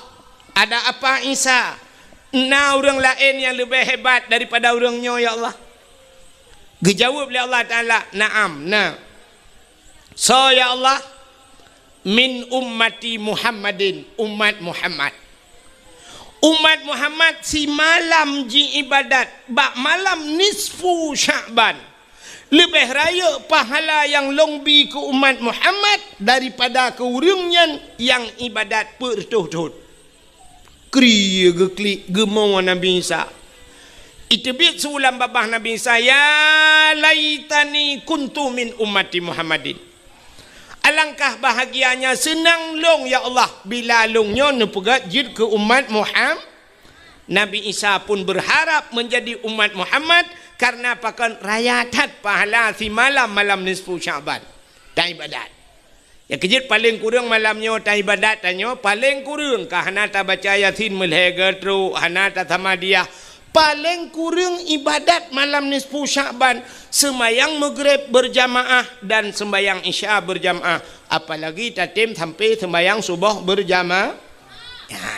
ada apa Isa? Na ureueng laén nyang leubeh hebat daripada ureueng nyoe, ya Allah?" Geujaweueb lé Allah Taala, "Na'am, na." "Soe, ya Allah?" "Min ummati Muhammadin," umat Muhammad. Umat Muhammad simalam jiibadat bak malam nisfu Sya'ban. Leubeh rayeuk pahala nyang lôn bi keu umat Muhammad daripada keu ureueng nyan nyang ibadat peuet reutôh thôn. Kri geuklik geumo Nabi Isa. Iteubiet su lam babah Nabi Isa, "Ya laitani kuntu min ummati Muhammadin." Alangkah bahagianya seunang lôn, ya Allah, bila lôn nyoe neupeugèt jeuet keu umat Muham-, Nabi Isa pun berharap menjadi umat Muhammad Karena pakon raya that pahala simalam malam nisfu Sya'ban. Taibadat. Nyang keujeuet paleng kureueng malam nyoe taibadat tanyoe, paleng kureueng ka hana tabaca Yasin meulhèe geutrok, hana tasamadiyah. Paleng kureueng ibadat malam nisfu Sya'ban, seumayang Maghrib berjamaah dan seumayang Isya berjamaah, apalagi tatem sampai seumayang suboh berjamaah.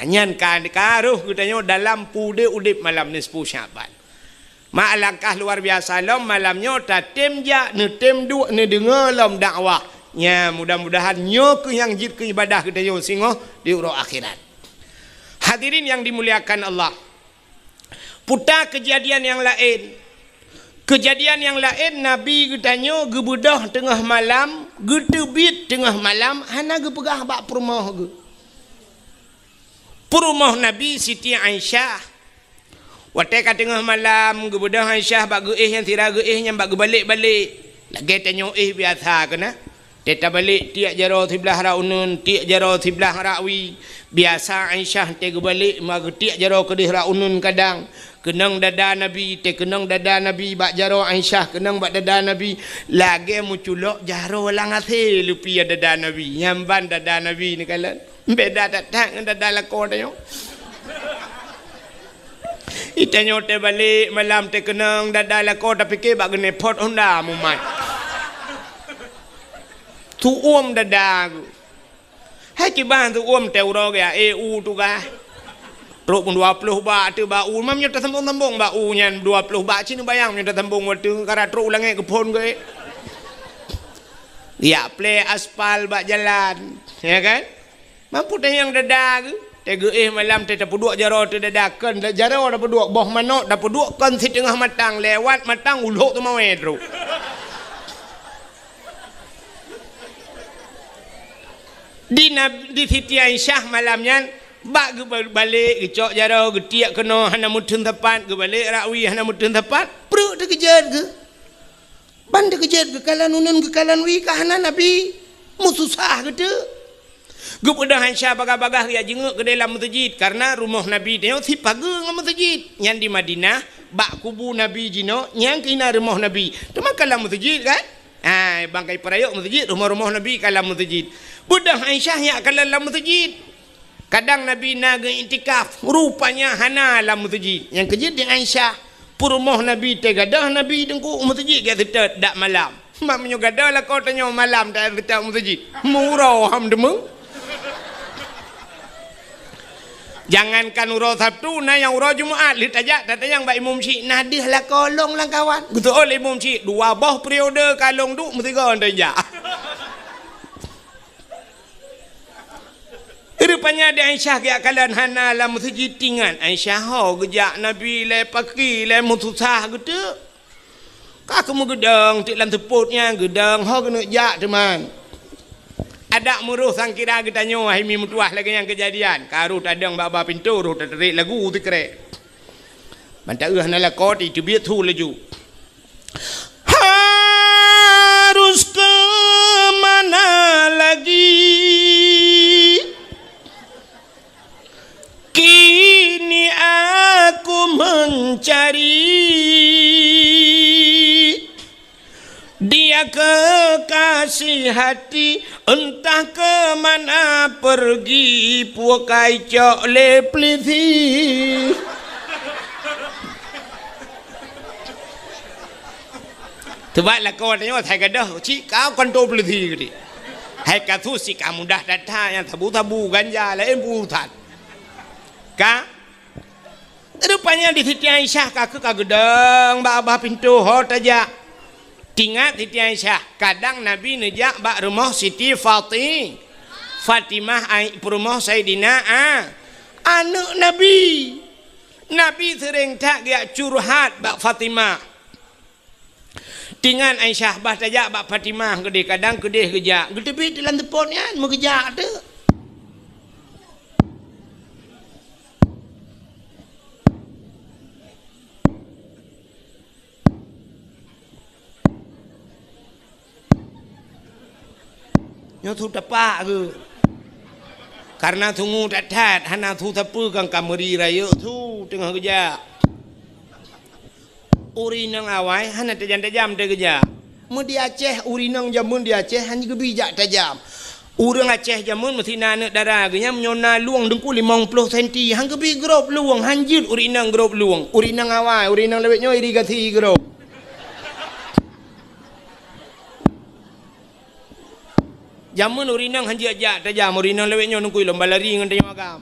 Nyan ka, ka roh geutanyoe dalam peudeh udeb malam nisfu Sya'ban. Ma alangkah luar biasa lom malam nyoe tatem jak, neutem duek, neudeungoe lom dakwah. Nya, mudah-mudahan nyoe keuh nyang jeuet keu ibadah geutanyoe singoh di uroe akhirat. Hadirin yang dimuliakan Allah, puta keujadian nyang laén. Keujadian nyang laén, Nabi geutanyoe geubeudôh teungoh malam, geuteubiet teungoh malam, hana geupeugah bak peurumoh geuh. Peurumoh Nabi Siti Aisyah. Watèe ka teungoh malam, geubeudôh Aisyah bak geuéh nyang sira geuéh nyan bak geubalek-balek. Lagèe tanyoe éh biasa keunan. Teuh tabalek tiek jaroe siblah rot uneuen, tiek jaroe siblah rot wie. Biasa Aisyah teuh geubalek ma geutiek jaroe keudeh rot uneuen kadang. Keunong dada Nabi, teuh keunong dada Nabi bak jaroe Aisyah, keunong bak dada Nabi. Lagèe meuculok jaroe lam asèe leupie dada Nabi. Nyan ban dada Nabi neukalon. Beda that-that ngon dada lakoe tanyoe. Itanyoe teuh balek malam teuh keunong dada lakoe tapike bak geunepot honda mumat. Tuom dada geuh. Hai kiban tuom teuh uroe geuh, eh, u tugaih. Trok pun dua ploh bak teuh bak u, mam nyoe tasambong-sambong bak u nyan dua ploh bak, ci neubayang nyoe tasambong watèe kara trok u langèt geuphon geuh. Ya, plè aspal bak jalan, ya kan? Mampu tanyong dada geuh, teuh geuéh malam teuh tapeuduek jaroe teuh dada kon, jaroe tapeuduek, boh manok tapeuduek kon siteungoh matang, lewat matang ulok teumawé trok. Di Nab-, di Siti Aisyah malam nyan, bak geuba-, balek, geucok jaroe, geutiek keunoe hana meuteun sapat, geubalek rot wie hana meuteun sapat, pruet teukeujot geuh. Ban teukeujot geukalon uneuen geukalon wie ka hana Nabi, meususah geuteuk. Geubeudôh Aisyah bagah-bagah geujak jingeuk keudeh lam meuseujid, kareuna rumoh Nabi nyoe sipageue ngon meuseujid. Nyan di Madinah, bak kubu Nabi jinoe, nyan keuh na rumoh Nabi. Teuma ka lam meuseujid kan? Hai, ban ka ipeurayeuk meuseujid, rumoh-rumoh Nabi ka lam meuseujid. Beudôh Aisyah nyak kalon lam meuseujid. Kadang Nabi na geuiktikaf, rupanya hana lam meuseujid. Nyang keujeuet di Aisyah, peurumoh Nabi teuh gadôh Nabi teungku u meuseujid geuseutôt dak malam. Mak meunyoe gadôh lakoe tanyoe malam taseutôt u meuseujid. Meuuroe ham deungoe. Jangankan uroe Sabtu, na nyang uroe Jumat lheueh tajak tatanyong bak imum syiek, na deuh lakoe lôn lam kawan. Geuseuôt lé imum syiek, dua boh periode ka lôn duek meusigoe tajak. Rupanya di Aisyah geujak kalon hana lam meuseujid, tingat Aisyah ho geujak Nabi lé paki lé meususah geuteuk. Ka keumeung geudong tiek lam seupôt nyan geudong ho keuneuk jak teuma. Adak meuroh sangkira geutanyoe hai mi meutuwah lagèe nyang keujadian. Ka roh tadong bak-bak pintoe roh tateurék lagu sikrek. Ban taeu hana lakoe teubiet su laju. Harus ke mana lagi? Kini aku mencari dia kekasih hati, entah ke mana pergi, pukai cok lé peulisi. Teuma lakoe nyoe hai gadôh cit ka kantô peulisi geuti. Hai kasus cit ka mudah that-that nyang sabu-sabu ganja laén peurusan. Ka? Rupanya di Siti Aisyah ka keuh ka geudong bak babah pintoe ho tajak. Tingat Siti Aisyah, kadang Nabi neujak bak rumoh Siti Fati-, Fatimah ai-, peurumoh Saidina A-, aneuk Nabi. Nabi seuréng that geujak curhat bak Fatimah. Tingat Aisyah bah tajak bak Fatimah keudeh, kadang keudeh geujak. Geuteubiet lam seupôt nyan meugeujak teuk. Nyoe su tapak keuh. Kareuna sungue that-that, hana su sapeue kan ka meuri rayeuk su teungoh geujak. Ureueng inong awai hana tajam-tajam teuh geujak. Meu di Aceh, ureueng inong jameun di Aceh hana geubi jak tajam. Ureueng Aceh jameun meusti na aneuk dara geuh nyan, meunyoe na lueng deungku limong ploh senti, han geubi grob lueng, han jeuet ureueng inong grob lueng. Ureueng inong awai, ureueng inong lawét nyoe irigasi grob. Jameun ureueng inong han jeuet jak tajam, ureueng inong lawét nyoe deungku lom balari ngon tanyoe agam.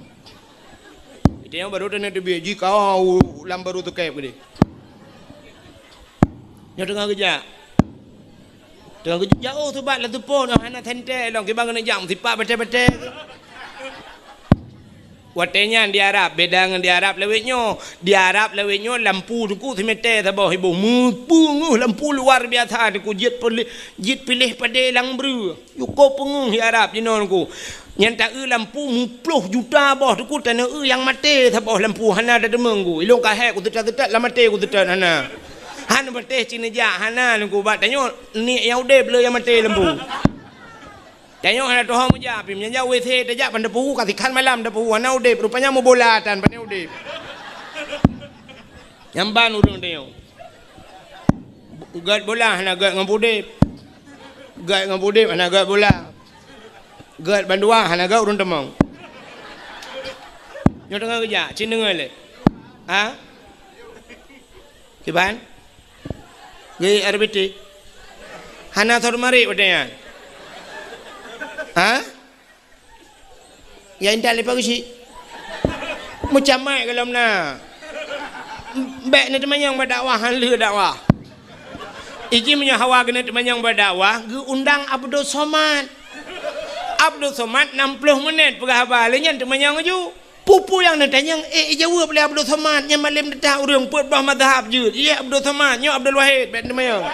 Tanyoe barô taneuk teubiet, jikawa u lam barô teukeb keudeh. Nyoe teungoh geujak. Teungoh geujak, oh, subat lam teupon, oh, hana sentée lom, kiban keuneuk jak meusipak batée-batée. Watée nyan di Arab, beda ngon di Arab lawét nyoe. Di Arab lawét nyoe lampu teungku simete saboh iboh. Meupeungeuh lampu luar biasa teungku, jeuet piléh, jeuet piléh padé lam breueh. Yue ka peungeuh di Arab jinoe teungku. Nyan ta-eu lampu muploh juta boh teungku, taneuk eu nyang maté saboh lampu hana tateumé teungku. Ilôn ka hék kuseutôt-seutôt lam maté kuseutôt hana. Hana patéh cit neujak hana teungku, bak tanyoe niet nyang udeb le nyang maté lampu. Tanyoe hana tuho meujak, pih meunyo jak WC tajak ban tapeuhu ka sikhan malam tapeuhu hana udeb, rupanya meubola tan pane udeb. Nyan ban ureueng tanyoe. Gét bola hana gét ngon udeb. Gét ngon udeb hana gét bola. Gét bandua hana gét ureueng teumong. Nyoe teungoh geujak, cit deungoe lé. Ha? Kiban? Gét R B T. Hana sot marit watée nyan. Ha? Ya intat leupah geuchik. Meucamai gohlom na. Bék neuteumanyong bak dakwah, han lheueh dakwah. Iji meunyoe hawa keuneuk teumanyong bak dakwah, geuundang Abdul Somad. Abdul Somad nam ploh menit peugah haba, lheueh nyan teumanyong laju. Peue-peue nyang neutanyong, eh, ijaweueb lé Abdul Somad, nyan malem teuta ureueng peuet boh mazhab jeuet. Yeh Abdul Somad, nyoe Abdul Wahid, bék teumanyong.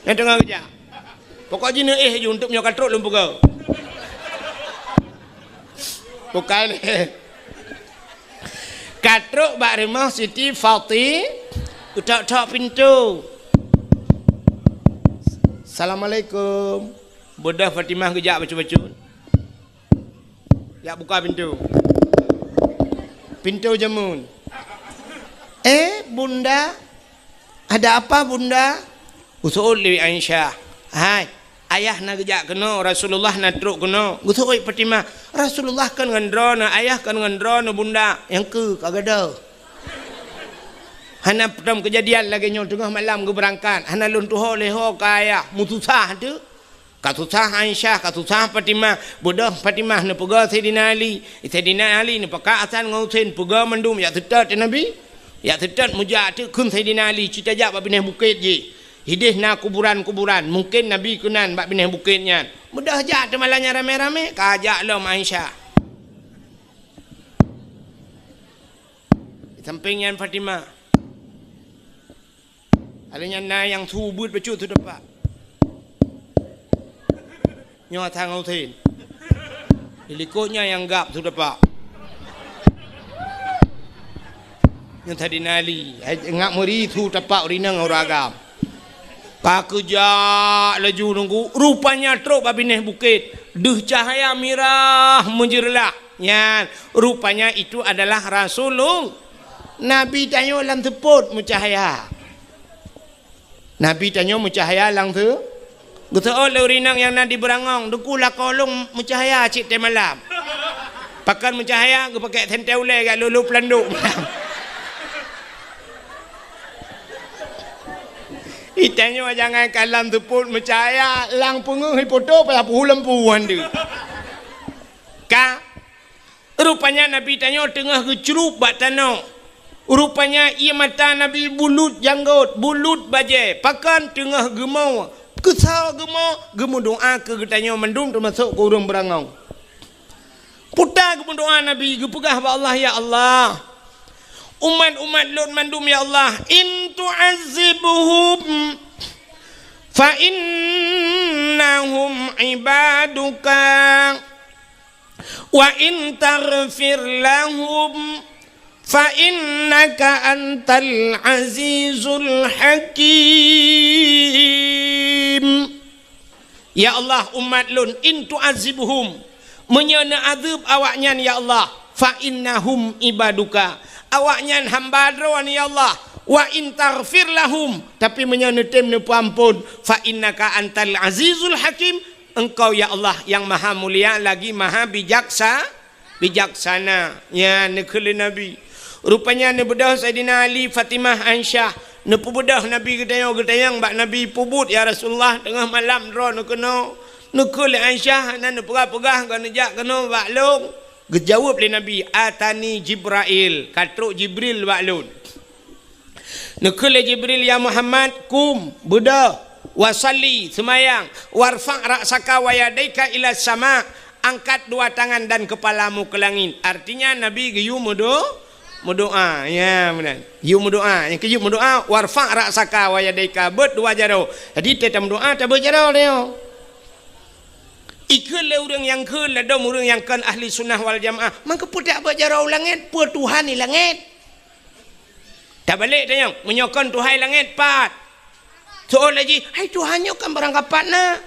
Nyang teungoh geujak. Pokok jih neuéh ju, untuk nyoe ka trok lôn peugah. Bukai lé. Ka trok bak rumoh Siti Fati, geutok-tok pintoe. Assalamualaikum. Beudôh Fatimah geujak bacut-bacut. Jak buka pintoe. Pintoe jameun. "Eh, Bunda, ada apa, Bunda?" Geuseuôt lé Aisyah. "Hai, ayah na geujak keunoe, Rasulullah na trok keunoe." Geuseuôt Fatimah, "Rasulullah kon ngon droeneuh, ayah kon ngon droeneuh, Bunda." "Nyang keu ka gadôh." Hana peue teuma keujadian lagée nyoe teungoh malam geubeurangkat, hana lôn tuho lé ho ka ayah, meususah teuh. Ka susah Aisyah, ka susah Fatimah. Beudôh Fatimah neupeugah Saidina Ali. Saidina Ali neupakat Hasan ngon Husein, peugah mandum jak seutôt teuh Nabi. Jak seutôt meujak teuk kheun Saidina Ali, cit tajak bak binéh bukét jih. Hideh na kuburan-kuburan, mungken Nabi keunan bak binéh bukét nyan. Beudôh jak teuh malam nyan ramé-ramé, ka jak lom Aisyah. Di sampéng nyan Fatimah. Ada nyan na nyang su beuet bacut su tepak. Nyoe Hasan ngon Husein. Di likot nyan nyang gab su tepak. Nyoe Saidina Ali, hai, ngak meuri su tepak ureueng inong ureueng agam. Ka geujak laju nunggu, rupanya trok bak binéh bukét. Deuh cahya mirah meujeureulah. Nyan, rupanya itu adalah Rasulul-, Nabi tanyoe lam seupôt meucahya. Nabi tanyoe meucahya lam seu-, geuseuôt lé ureueng inong nyang na di Beurangong, "Teungku, lakoe lôn meucahya cit teuh malam." Pakon meucahya, geupakék sentée ulée jak lolo peulandok. Itanyoe jangankan lam seupôt meucahya, lam peungeuh ipoto payah peuhu lampu han deuh. Ka Rupanya Nabi tanyoe teungoh geucrueb bak tanoh. Rupanya ié mata Nabi bulut janggot, bulut bajée, pakon teungoh geumoe. Keusoe geumoe, geumeudoá keu geutanyoe mandum teumasok keu ureuëng Beurangong. Peue ta geumeudoá Nabi, geupeugah bak Allah, "Ya Allah, umat-umat lôn mandum, ya Allah, in tu'azzibhum fa innahum ibaduka." "Wa in taghfir lahum fa innaka antal azizul hakim." Ya Allah, umat lôn, in tu'azzibhum, meunyoe neuazeueb awaknyan, ya Allah, fa innahum ibaduka, awaknyan hamba Droe, ya Allah. Wa in taghfir lahum, tapi meunyoe neutem neupeuamphon, fa innaka antal azizul hakim, Engkau, ya Allah, nyang maha mulia lagi maha bijaksa-, bijaksana. Nyan neukheun lé Nabi. Rupanya neubeudôh Saidina Ali, Fatimah, Aisyah. Neupeubeudôh Nabi geutanyoe, geutanyong bak Nabi, "Peubuet, ya Rasulullah, teungoh malam droeneuh keunoe?" Neukheun lé Aisyah, hana neupeugah-peugah, ka neujak keunoe bak lôn. Geujaweueb lé Nabi, "Atani Jibrail, ka trok Jibril bak lôn." Neukheun lé Jibril, "Ya Muhammad, qum, beudôh, wa shalli, seumayang, warfa' ra'saka wa yadaika ila sama, angkat dua tangan dan kepalamu ke langit." Artinya, Nabi geuyue meudo-, meudoa. Ya, meunan. Geuyue meudoa. Nyang keujeuet meudoa, "Warfa' ra'saka wa yadaika," beuet dua jaroe. Jadi, teuh tameudoa, tabeuet jaroe nyoe. Ikheun lé ureuëng nyang kheun ladôm ureuëng nyang kon ahli sunnah wal jamaah, "Mangkeupeudak beuet jaroe u langét, peue Tuhan di langét?" Tabalek tanyong, meunyoe kon Tuhan i langét, pat? Soe laju, "Hai Tuhan nyoe kan barangkapat na.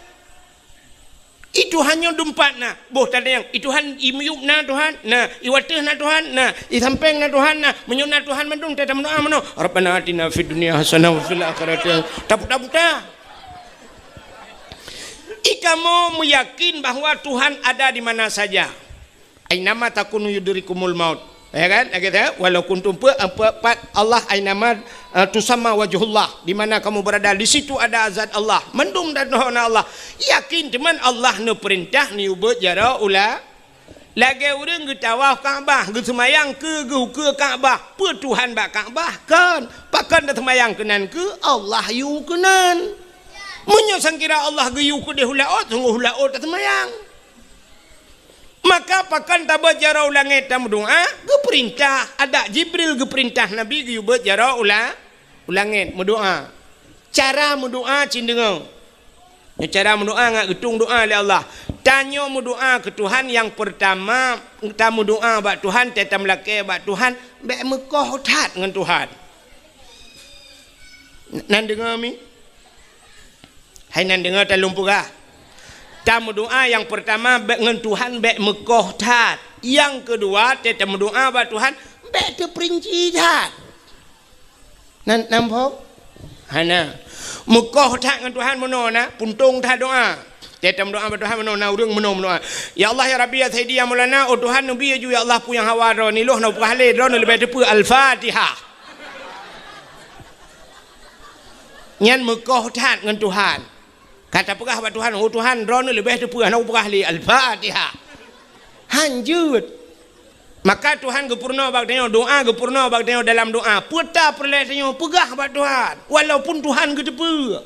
I Tuhan nyoe dumpat na." Boh tatanyong, "I Tuhan i miyueb na Tuhan?" Na. "I wateueh na Tuhan?" Na. "I sampéng na Tuhan?" Na. Meunyoe na Tuhan mandum, teuh tameudoa meunoe, "Rabbana atina fid dunya hasanah wa fil akhirati hasanah." Taputa-puta. Ikamoe meuyakin bahwa Tuhan ada di mana saja. "Ainama takunu yudrikumul maut." Ya kan? Lagée tu, "Walau kuntum," pe-, pe-, pat Allah, "ainama, eh, tusamma wajhullah," di mana kamu berada, di situ ada zat Allah. Mandum dan na Allah. Yakin teuma Allah neupeurintah neuyue beuet jaroe u la-, lagée ureuëng geutawaf Ka'bah, geuseumayang keu geuh ukeue Ka'bah. Peue Tuhan bak Ka'bah? Kon. Pakon taseumayang keunan keu Allah yue keunan. Meunyoe sangkira Allah geuyue keudeh u laôt, sunggoh u laôt taseumayang. Maka pakon tabeuet jaroe u langét tameudoa? Geupeurintah, adak Jibril geupeurintah Nabi geuyue beuet jaroe u la-, u langét meudoa. Cara meudoa cit deungoe. Nyoe cara meudoa ngat geutueng doa lé Allah. Tanyoe meudoa keu Tuhan, nyang peurtama tameudoa bak Tuhan, teuh tameulakée bak Tuhan, bék meukoh that ngon Tuhan. Nan deungoe mi? Hai nan deungoe, talôn peugah. Tameudoa nyang peurtama bék ngon Tuhan bék meukoh that. Nyang keudua, teuh tameudoa bak Tuhan bék teupeurinci that. Nan, nan phom? Hana. Meukoh that ngon Tuhan meunoe na, puntông that doa. Teuh tameudoa bak Tuhan meunoe na, ureuëng meunoe meudoa, "Ya Allah, ya Rabbi, ya Sayyidi, ya Maulana, oh Tuhan, neubi laju, ya Allah, peue nyang hawa droeneuh, lôn hana peugah lé, droeneuh leubeh teupeue." Al-Fatihah. Nyan meukoh that ngon Tuhan. Ka tapeugah bak Tuhan, "Oh Tuhan, droeneuh leubeh teupeue, hana kupeugah lé." Al-Fatihah. Han jeuet. Maka Tuhan geupeurunoe bak tanyoe, doa geupeurunoe bak tanyoe dalam doa. Peue ta peureulée tanyoe, peugah bak Tuhan, walaupun Tuhan geuteupeue.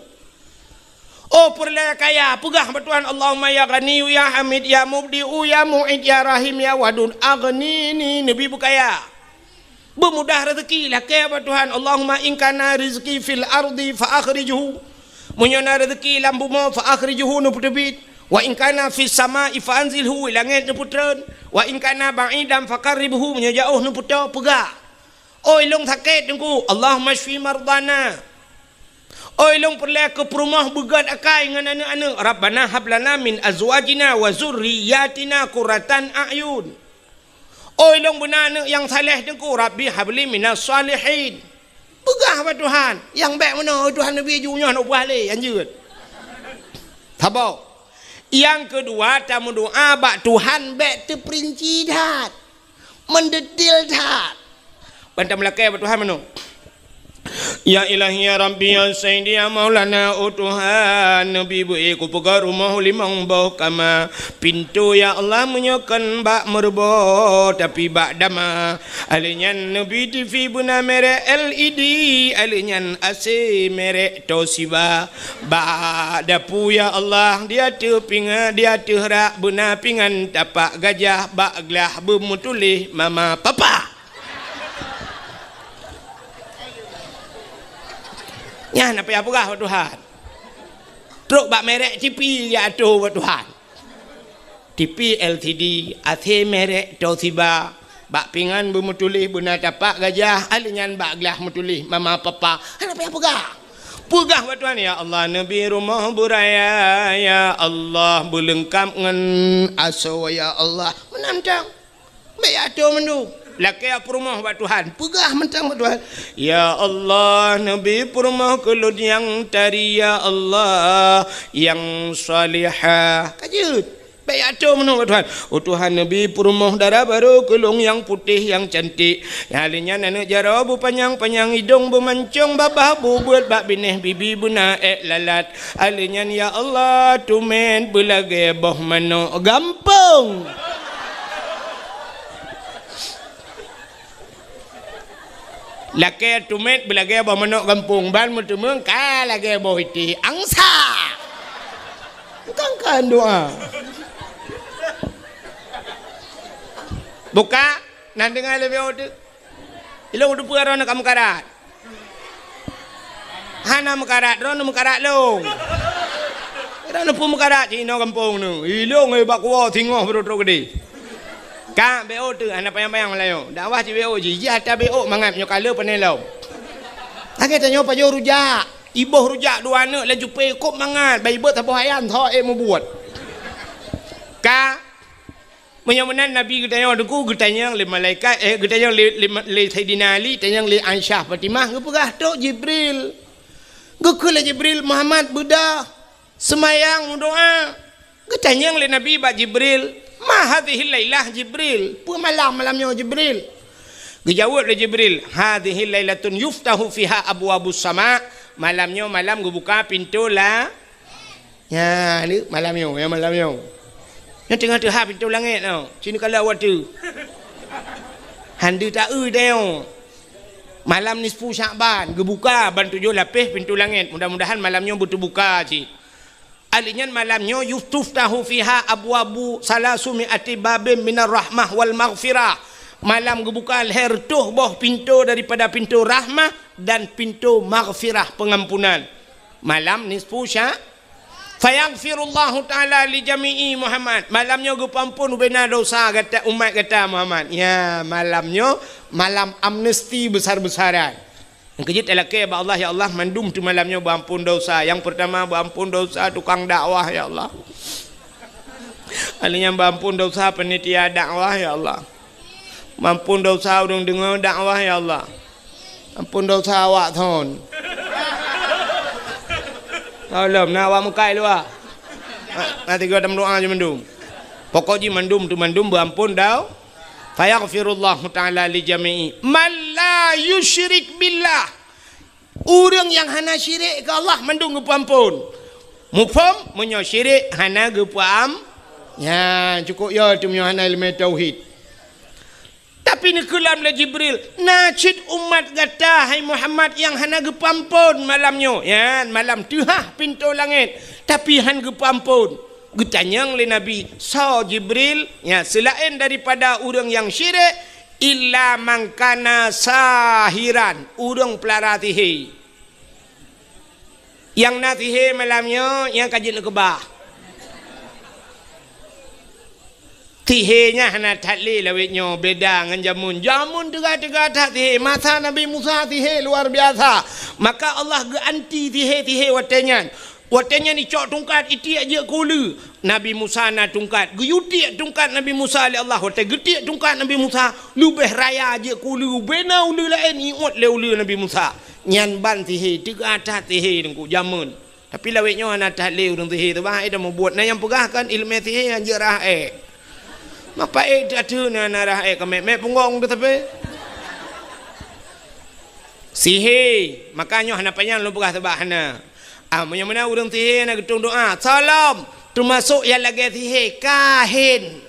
Oh peureulée kaya, peugah bak Tuhan, "Allahumma ya Ghaniyyu ya Hamid ya Mubdi'u ya Mu'id ya Rahim ya Wadud, aghnini," neubi beukaya. Beumudah rezeki, lakée bak Tuhan, "Allahumma in kana rizqi fil ardi fa akhrijhu." Meunyoe na rezeki lam bumoe, fa akhrijhu, neupeuteubiet. "Wa in kana fis sama'i fa anzilhu," langét neupeutreun. "Wa in kana ba'idan fa qarribhu," meunyoe jaôh neupeutoe, peugah. Oi lôn sakét Teungku, "Allahumma syfi mardana." Oi lôn peureulée keu peurumoh beugét akai ngon aneuëk-aneuëk, "Rabbana hab lana min azwajina wa zurriyatina qurratan a'yun." Oi lôn beuna aneuëk nyang saleh Teungku, "Rabbi habli minas shalihin." Peugah bak Tuhan, nyang bék meunoe, "Oi Tuhan, neubi laju, nyoe hana peugah lé, han jeuet." Saboh. Nyang keudua, tameudoa bak Tuhan bék teupeurinci that. Meudetil that. Ban tameulakée bak Tuhan meunoe. Ya Ilahi, ya Rabbi, ya Sayyidi, ya Maulana, oh Tuhan, neubi beu-ék kupeugöt rumoh limong boh kama. Pintoe, ya Allah, meunyoe kon bak meureubo, tapi bak dama. Alèh nyan neubi TV beuna merek L E D, alèh nyan A C merek Toshiba. Bak dapu, ya Allah, di ateueh pinga-, di ateueh rak beuna pingan tapak gajah, bak glah beumeutuléh mama papa. Nyan na payah peugah bak Tuhan. Trok bak merek TV ya ateueh bak Tuhan. TV L C D, A C merek Toshiba, bak pingan beumeutuléh beuna tapak gajah, alèh nyan bak glah meutuléh mama papa. Hana payah peugah. Peugah bak Tuhan, "Ya Allah, neubi rumoh beuraya, ya Allah, beuleungkap ngon asoe, ya Allah." Meunan tang. Bèk ateueh mandum. Lakée peurumoh bak Tuhan, peugah mantong bak Tuhan, "Ya Allah, neubi peurumoh keu lôn nyang tari, ya Allah, nyang salihah." Ka jeuet. Bék atô meunoe bak Tuhan. "Oh Tuhan, neubi peurumoh dara barô keu lôn nyang putéh, nyang cantik. Nyang lheueh nyan aneuk jaroe beupanyang-panyang idong, beumancong babah, beubeuet bak binéh, bibi beuna ék lalat. Alheueh nyan, ya Allah, teumèt beulagée boh manok gampông." Lakée teumèt beulagée boh manok gampông, ban meuteumeung ka lagée boh itéh angsa. Kan, kan doa. Buka, na deungoe lé B O teuk. Ilôn teupeue droeneuh ka meukarat. Hana meukarat, droeneuh meukarat lôn. Droeneuh peue meukarat cit inoe gampông neuh. Ilôn, eh, bak kuwoe singoh beudôh trok keudéh. Ka B O teuk, hana panyang-panyang meulayeue. Dakwah cit B O jih, jih ata B O mangat nyoe ka le pané lom. Lagée tanyoe pajoh rujak. Iboh rujak dua aneuk laju pé kôb mangat, ban ibeuet saboh ayam tho ék mubuet. Ka Meunyoe meunan Nabi geutanyoe teungku, geutanyong lé malaikat, eh, geutanyong lé, lé, lé Saidina Ali, tanyong lé Aisyah Fatimah, geupeugah, "Trok Jibril." Geukheun lé Jibril, "Muhammad, beudôh, seumayang, meudoá." Geutanyong lé Nabi bak Jibril, "Ma hadhihil lailah Jibril?" Peue malam, malam nyoe Jibril? Geujaweueb lé Jibril, "Hadhihil lailatun yuftahu fiha abwabus sama." Malam nyoe malam geubuka pintoe la Nyan, ni malam nyoe, ya malam nyoe. Nyan teungoh teuhah pintoe langét nyoe. Sinoe ka lheueh watèe. Hana taeu tanyoe. Malam nisfu Syakban, geubuka ban tujoh lapéh pintoe langét. Mudah-mudahan malam nyoe beuteubuka cit. Ahli nyan malam nyoe yustaftahu fiha abwabu salasumi ati babin minar rahmah wal maghfirah. Malam geubuka lhèe reutôh boh pintoe daripada pintoe rahmah dan pintoe maghfirah, pengampunan. Malam nisfu Sya-, Fayaghfirullahu ta'ala li jami'i Muhammad. Malam nyoe geupeuamphon ubena dosa gata, umat gata Muhammad. Ya, malam nyoe malam amnesti besar-besaran. Nyang keujeuet talakée bak Allah, "Ya Allah, mandum teuh malam nyoe beuamphon dosa." Nyang peurtama beuamphon dosa tukang dakwah, ya Allah. Ahli nyan beuamphon dosa panitia dakwah, ya Allah. Beuamphon dosa ureuëng deungoe dakwah, ya Allah. Amphon dosa awak thon. Tolong, na awak mukai luwa. Na, na tiga tam doa je mandum. Pokok jih mandum tu mandum beuamphon dau. Fayaghfirullahu ta'ala li jami'i man la yusyrik billah. Ureuëng nyang hana syirik keu Allah mandum geupeuamphon. Muphom, meunyoe syirik hana geupeuam-, nyan cukup yo tu meunyoe hana ileumé tauhid. Tapi neukeulam lé Jibril, "Na cit umat gata, hai Muhammad, nyang hana geupeuamphon malam nyoe." Nyan, malam teuhah pintoe langét, tapi han geupeuamphon. Geutanyong lé Nabi, "Soe Jibril?" Nyan, seulaén daripada ureuëng nyang syirik, "Illa man kana sahiran," ureuëng peulara sihé. Nyang na sihé malam nyoe, nyang ka jeuet neukeubah. Sihé nyan hana that lé lawét nyoe, beda ngon jameun. Jameun teuga-teuga that sihé. Masa Nabi Musa sihé luar biasa. Maka Allah geuanti sihé-sihé watée nyan. Watée nyan icok tungkat itiek jeuet keu uleue. Nabi Musa na tungkat. Geuyue tiek tungkat Nabi Musa lé Allah. Watée geutiek tungkat Nabi Musa, leubeh raya jeuet keu uleue. Ubena uleue laén iôt lé uleue Nabi Musa. Nyan ban sihé, teuga that sihé teungku jameun. Tapi lawét nyoe hana that lé ureuëng sihé teuh bah, eh, dah mubuet. Na nyang peugah kan ileumé sihé hanjeuet rhah ék. Mapa ék that teuh na, na rhah ék ka mét-mét punggong teuh tapi. Sihé, maka nyoe hana panyang lôn peugah sabab hana. Ah, meunyoe meunan ureuëng sihé na geutueng doa, salam, teumasok nyang lagée sihé, kahin.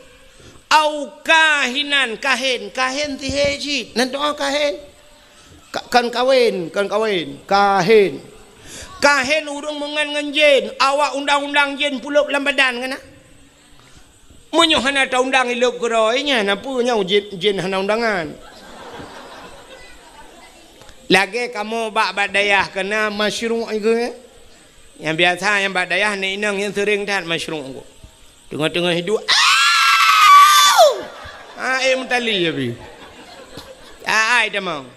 Au kahinan, kahin, kahin sihé cit. Nan doa kahin. Ka-, kon kawén, kon kawén, kahin. Kahin ureuëng meungon ngon jén, awak undang-undang jén pulop lam badan kana. Meunyoe hana taundang ilop keudroe nyan, na peue nyoe jén, jén hana undangan. Lagée kamoe bak, bak dayah kana masyruq iku, eh? Nyang biasa nyang bak dayah nyan inong nyang seuring that masyruq iku. Teungoh-teungoh hidup, au! Ah, eh, meutali ya bi. Ah, ai tamong.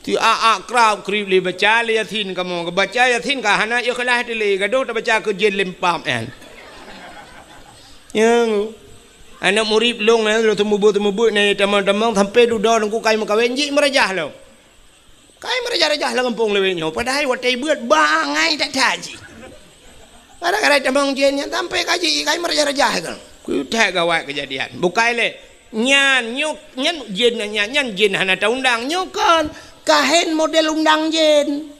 Ti a-a krab krib lé baca lé Yasin kamoe. Baca Yasin ka hana ikhlas teuh lé, gadoh tabaca keu jén lempam nyan. Ya. Aneuk murit lôn nyan, lôn teumeubuet-teumeubuet nyan tamong-tamong sampoe dudoe Teungku ka meukawen, jih meurajah lom. Ka meureujah-reujah lam gampông lawét nyoe, padahai watèe beuet bangai that-that jih. Gara-gara tamong jén nyan sampoe ka jih, ka meureujah-reujah kan. Keu that gawat keujadian. Bukai lé. Nyan nyoe, nyan jén nyan, nyan jén hana taundang nyoe kon. Kahen model undang jén.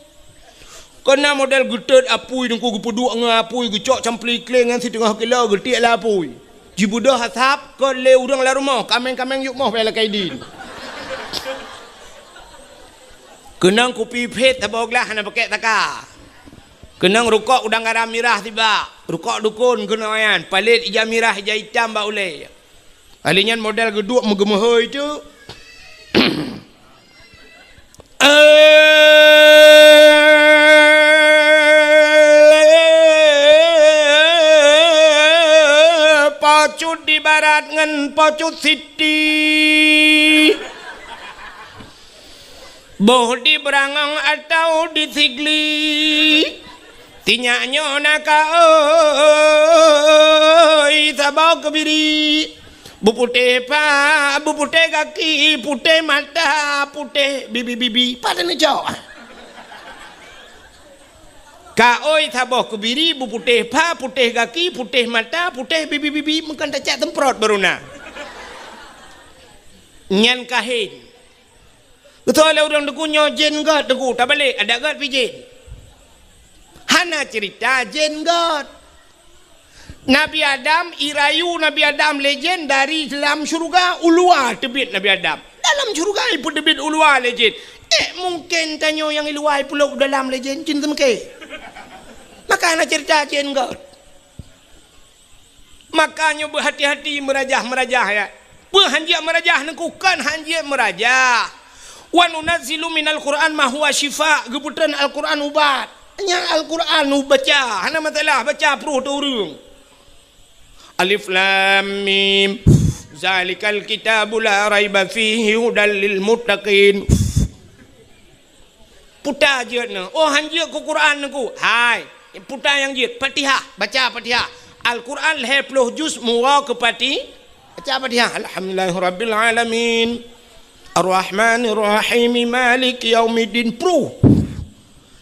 Keu na model geutot apui Teungku, geupeuduek ngon apui, geucok campli kléng nyan siteungoh kilo geutiek lé apui. Jibeudôh asab, kon lé ureueng lam rumoh, kaméng-kaméng yub moh bèk lakèe idin. Keunong kupi phét saboh glah hana pakèk saka. Keunong rukok udang garam mirah sibak, rukok dukon keunong nyan, palét ija mirah ija itam bak ulèe. Ahli nyan model geuduek meugeumeuhôi teuk. Eh, Po Cut di barat ngon Po Cut Siti. Boh di Beurangong atawa di Sigli. Sinyak nyoe na kaôi saboh keubiri. Beuputéh pa, beuputéh gaki, putéh mata, putéh bibi-bibi. Pat neucok? Kaôi saboh keubiri, beuputéh pa, putéh gaki, putéh mata, putéh bibi-bibi. Meukan tacak semprot baru na. Nyan kahen. Geutoe lé ureueng Teungku nyoe jén göt Teungku, tabalek, adak göt pih jén. Hana ceurita jén göt. Nabi Adam, irayu Nabi Adam lé jén dari lam syeuruga, u luwa teubiet Nabi Adam. Dalam syeuruga ipeuteubiet u luwa lé jén. Ék mungken tanyoe nyang i luwa ipeulop u dalam lé jén, cit seumeuke. Maka hana ceurita jén göt. Maka nyoe beuhati-hati meurajah-meurajah, ya. Peue hanjeuet meurajah Teungku, kon hanjeuet meurajah. "Wa nunazzilu minal Qur'an ma huwa syifa," geupeutreun Al-Qur'an ubat. Nyan Al-Qur'an ubaca, hana masalah, baca pruh teu ureueng. Alif Lam Mim. Zalikal kitabu la raiba fihi hudal lil muttaqin. Puta jeuet nyoe. Oh, hanjeuet keu Quran Teungku. Hai, puta nyang jeuet. Fatihah, baca Fatihah. Al-Quran lhèe ploh juz meuwoe keu Fati-, baca Fatihah. Alhamdulillahirabbil alamin. Arrahmanirrahim. Maliki yaumiddin. Pruh.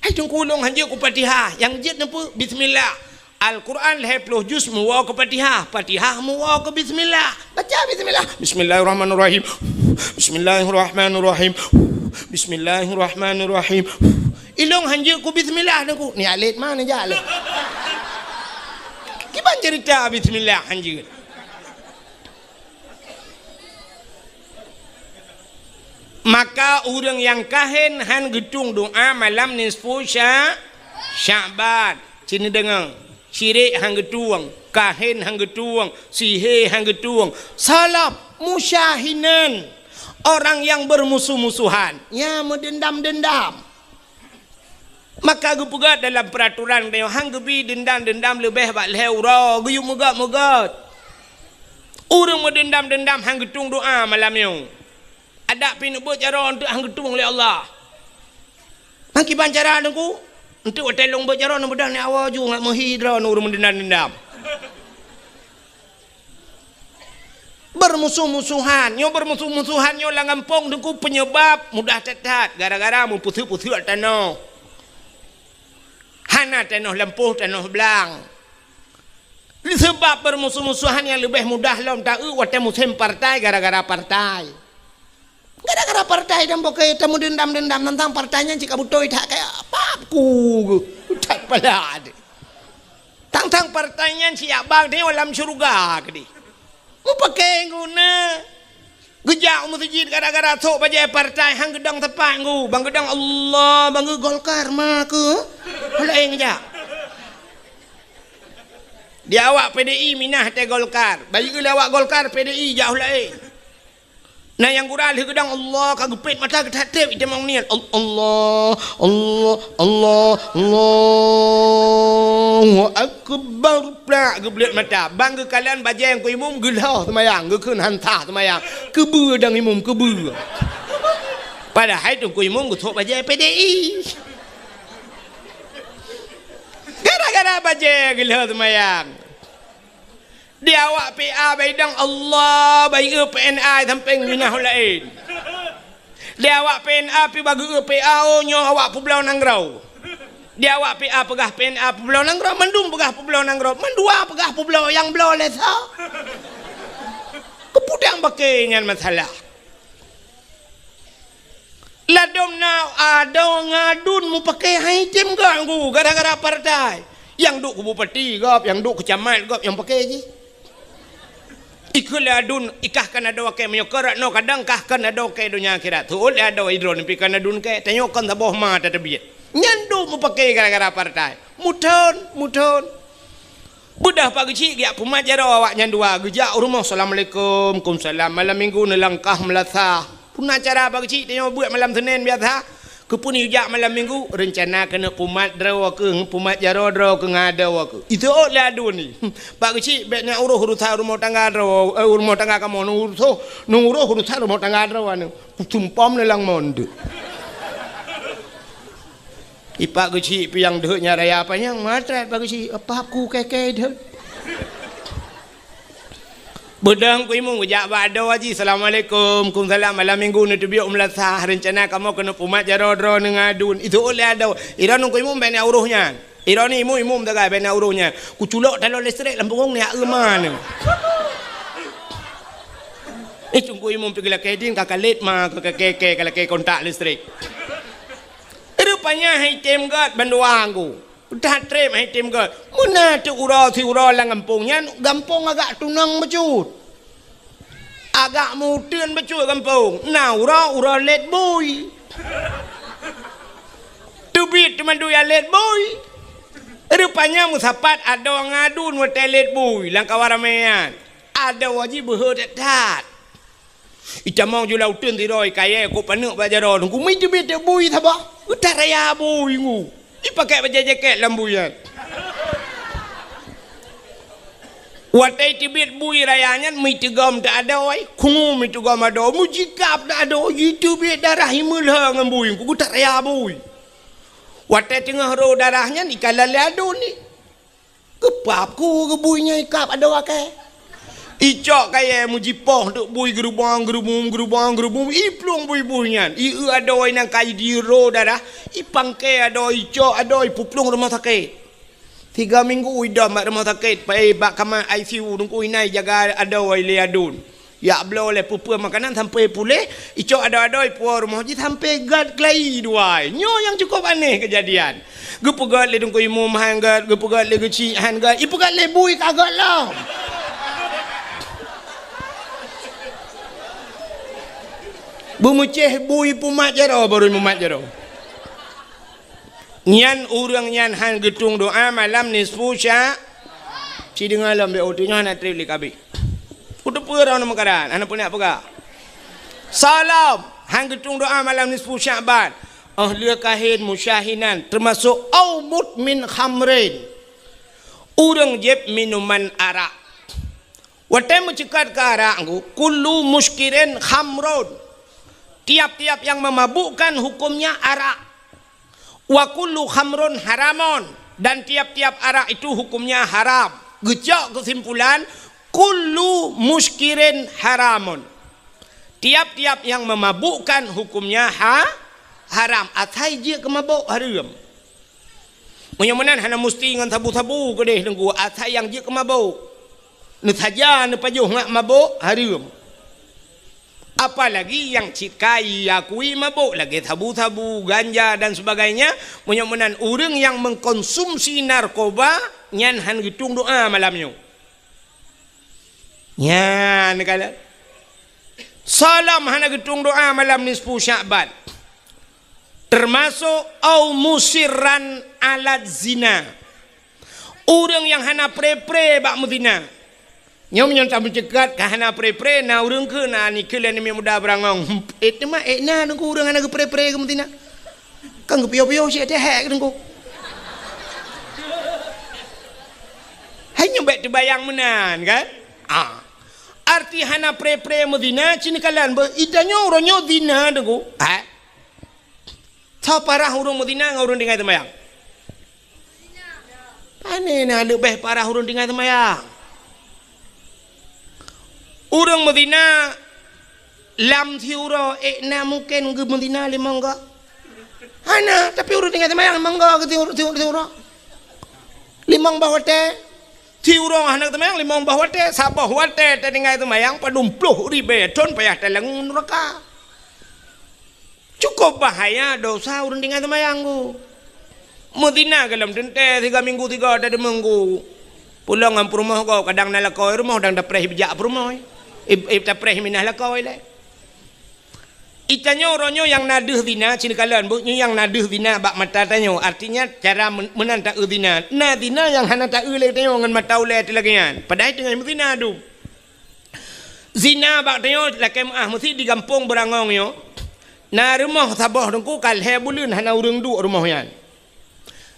Hai Teungku, lôn hanjeuet keu Fatihah. Nyang jeuet nyan peue? Bismillah. Al-Quran lhèe ploh juz meuwoe keu Fatihah, Fatihah meuwoe keu bismillah. Baca bismillah. Bismillahirrahmanirrahim. Bismillahirrahmanirrahim. Bismillahirrahmanirrahim. Ilôn hanjeuet keu bismillah Teungku. Ni alet mana jak lé? Kiban cerita bismillah hanjeuet. Maka ureueng nyang kahen han geutueng doa malam nisfu Sya-, Sya'ban. Cit neudeungoe, syirik han geutueng, kahen han geutueng, sihé han geutueng, salab, musyahinan, orang yang bermusuh-musuhan, nyang meudendam-dendam. Maka geupeugah dalam peuraturan tanyoe, han geubi deundam-deundam leubeh bak lhèe uroe, geuyue meugöt-meugöt. Ureueng meudeundam-deundam han geutueng doa malam nyoe. Adak pih neubeuet jaroe eunteuk han geutueng lé Allah. Meukiban cara Teungku, eunteuk watèe lôn beuet jaroe neubeudôh nyan awai ju ngat meuhi droeneuh ureueng meudeundam-deundam. Bermusuh-musuhan. Nyoe bermusuh-musuhan nyoe lam gampông Teungku penyebab mudah that-that gara-gara meupeuseuet-peuseuet tanoh. Hana tanoh lampôh, tanoh blang. Seubab bermusuh-musuhan nyang leubeh mudah lom taeu watèe musém partai gara-gara partai. Gara-gara partai dan bukon tameudeundam-deundam teuntang partai nyan cit ka beutôi that kaya pap ku that pala deh. Tang-tang partai nyan siak bang tanyoe lam syeuruga keudeh. Mupakè guna. Geujak u meuseujid gara-gara sôk bajèe partai han geudong teupang gu. Bang geudong Allah, bang geu Golkar ma keu. Laén geujak. Di awak P D I minah teuh Golkar. Bayeue lé awak Golkar P D I jak laén. Na nyang gura lheueh geudong Allah ka geupét mata geutatép itamong niet. Al-, Allah, Allah, Allah, Allahu Akbar. Plak geubleuet mata. Bang geukalon bajèe Teungku Imum geulhôh seumayang, geukheun han sah seumayang. Keubeue dang Imum, keubeue. Padahai Teungku Imum geusôk bajèe P D I. Gara-gara bajèe geulhôh seumayang. Di awak P A baidang Allah, bayeue P N A sampéng minah laén. Di awak P N A pi bageue P A, oh, nyoe awak peubloe nanggroe. Di awak P A peugah P N A peubloe nanggroe, mandum peugah peubloe nanggroe, mandua peugah peubloe nyang bloe lé sa. Keupeue dang paké nyan masalah. Ladom na adoe ngon aduen mupaké hai tem gak ngu gara-gara partai. Nyang duek keu bupati gob, nyang duek keu camat gob nyang paké jih. Ikheun lé aduen, ikah kan adoe kèe meunyoe keu rot noe kadang kah kan adoe kèe donya akhirat. Teuôt lé adoe idroe neupi kan aduen kèe, tanyoe kon saboh ma tateubiet. Nyan duek mupaké gara-gara partai. Muthon, muthon. Beudôh Pak Geuchik geujak pumat jaroe awak nyan dua, geujak u rumoh, "Assalamualaikum." "Kumsalam." Malam minggu neulangkah meulasah. Peue na cara Pak Geuchik tanyoe buet malam Senin biasa? Keupeue neujak malam minggu? Reuncana keuneuk pumat droe keuh, pumat jaroe droe keuh ngon adoe keuh. Iteuôt lé aduen ni. "Pak Geuchik, bèk neuuroh urusan rumoh tangga droe, eh, rumoh tangga kamoe, neuuroh, neuuroh urusan rumoh tangga droe nyoe." Kusumpom neulang mon deuh. I Pak Geuchik piang deuh nyan raya panyang, matrat Pak Geuchik, apah ku kèe-kèe deuh. Beudôh Teungku Imum geujak bak adoe jih, "Assalamualaikum." "Kumsalam." "Malam minggu neuteubiet u meulasah, reuncana kamoe keuneuk pumat jaroe droeneuh ngon aduen." Iteuôt lé adoe, "Idroeneuh Teungku Imum bèk neuuroh nyan. Idroeneuh Imum-imum sagai bèk neuuroh nyan." Kuculok taloe listrik lam punggong nyan, euma nyoe. Eh, Teungku Imum pi geulakèe ding ka kalét ma, ka kèe-kèe ka lakèe kontak listrik. Rupanya hai tem gèt bandua ngu. That trép hai tem gèt. Meunan teuk uroe siuroe lam gampông nyan, gampông agak tunong bacut. Agak meuteun bacut gampông. Na uroe, uroe lét bui. Teubiet teuma dua lét bui. Rupanya meusapat adoe ngon aduen watèe lét bui lam kawan ramè nyan. Adoe jih beuhe that-that. Itamong ju lam uteuen sidroe kayèe kok paneuk bak jaroe, nungku meuteubit teuk bui saboh. Geutaraya bui ngu. Ipakék bajèe jakét lam bui nyan. Watèe teubiet bui raya nyan, meuteugom teuk adoe, khungu meuteugom adoe, meujikab teuk adoe, jiteubiet darah imeulhö ngon bui, nungku geutaraya bui. Watèe teungoh rô darah nyan, ikalon lé aduen ni. Geupap ku geubui nyoe ikab adoe akèe. Icok kayèe meujipoh teuk bui geurubong geurubum, geurubong geurubum, iplueng bui-bui nyan. Ieu adoe nyang ka jidiro darah, ipangkèe adoe, icok adoe, ipeuplueng rumoh sakét. Tiga minggu idong bak rumoh sakét, pai bak kama I C U, nungku inan ijaga adoe lé aduen. Jak bloe lé peue-peue makanan sampoe puléh, icok adoe-adoe ipuwoe rumoh jih sampoe gèt keulayi dua. Nyoe nyang cukôp aneh keujadian. Geupeugèt lé Teungku Imum han gèt, geupeugèt lé Geuchik han gèt, ipeugèt lé bui ka gèt lom. Beumeucéh bui pumat jaroe, barô mumat jaroe. Nyan ureueng nyan han geutueng doa malam nisfu Sya-, ci deungoe lom, bèk uteunyoe hana trép lé kabeh. Uteupeue droeneuh meukaran, hana peue neuk peugah. Salam, han geutueng doa malam nisfu Sya'ban. Oh lheueh kahén musyahinan, teumasok au mudmin khamrin. Ureueng jieb minuman arak. Watèe meuceukat keu arak, kullu muskirin khamrun. Tiap-tiap yang memabukkan hukumnya arak. Wa kullu khamrun haramun, dan tiap-tiap arak itu hukumnya haram. Geucok keusimpulan, kullu muskirin haramun. Tiap-tiap yang memabukkan hukumnya ha-, haram. Asai jeuet keu mabök hareuem. Meunyoe meunan hana musti ngon sabu-sabu keudeh Teungku, asai nyang jeuet keu mabök. Neusaja neupajoh ngat mabök hareuem. Apalagi nyang cit ka iakui mabök lagèe sabu-sabu, ganja dan sebagainya, meunyoe meunan ureueng nyang mengkonsumsi narkoba nyan han geutueng doa malam nyoe. Nyan kala. Salam hana geutueng doa malam nisfu Sya'ban. Teumasok au musirran ala zina. Ureueng nyang hana pre-pre bak meuzina. Nyoe meunyoe tameuceukat ka hana pre-pre, na ureueng keu na nikeue lé aneuk muda beurangong. Eh, teuma eh na Teungku ureueng hana geupre-pre keu meuzina. Kan geupiôh-piôh cit teuh hèk Teungku. Hai nyoe bèk teubayang meunan kan? Ah. Arti hana pre-pre meuzina cit neukalon beuh, itanyoe uroe nyoe zina Teungku. Ha? Soe parah ureueng meuzina ngon ureueng tinggai seumayang? Pane na leubeh parah ureueng tinggai seumayang. Ureuëng meuzina lam siuroe, ék na mungken geumeuzina limong goe? Hana, tapi ureuëng tinggai seumayang limong goe geusiuroe, siuroe. Limong boh watée. Siuroe hana seumayang limong boh watée, saboh watée tatinggai seumayang padum ploh ribée thon payah talangue nuraka. Cukup bahaya dosa ureuëng tinggai seumayang ku. Meuzina gohlom teuntée siga minggu siga dada minggu. Pulang ngon peurumoh goe kadang na lakoe rumoh dang dapreh bijak peurumoh. Ib, ib dapreh minah lakoe lé. Itanyoe uroe nyoe nyang na deuh zina, cit neukalon buet nyoe nyang na deuh zina bak mata tanyoe. Artinya cara men, meunan taeu zina. Na zina nyang hana taeu lé tanyoe ngon mata ulée teuh lagée nyan. Padahai teungoh meuzina dum. Zina bak tanyoe lakée meuáh meusi di gampông Beurangong nyoe. Na rumoh saboh teungku ka lhée buleuen hana ureuëng duek rumoh nyan.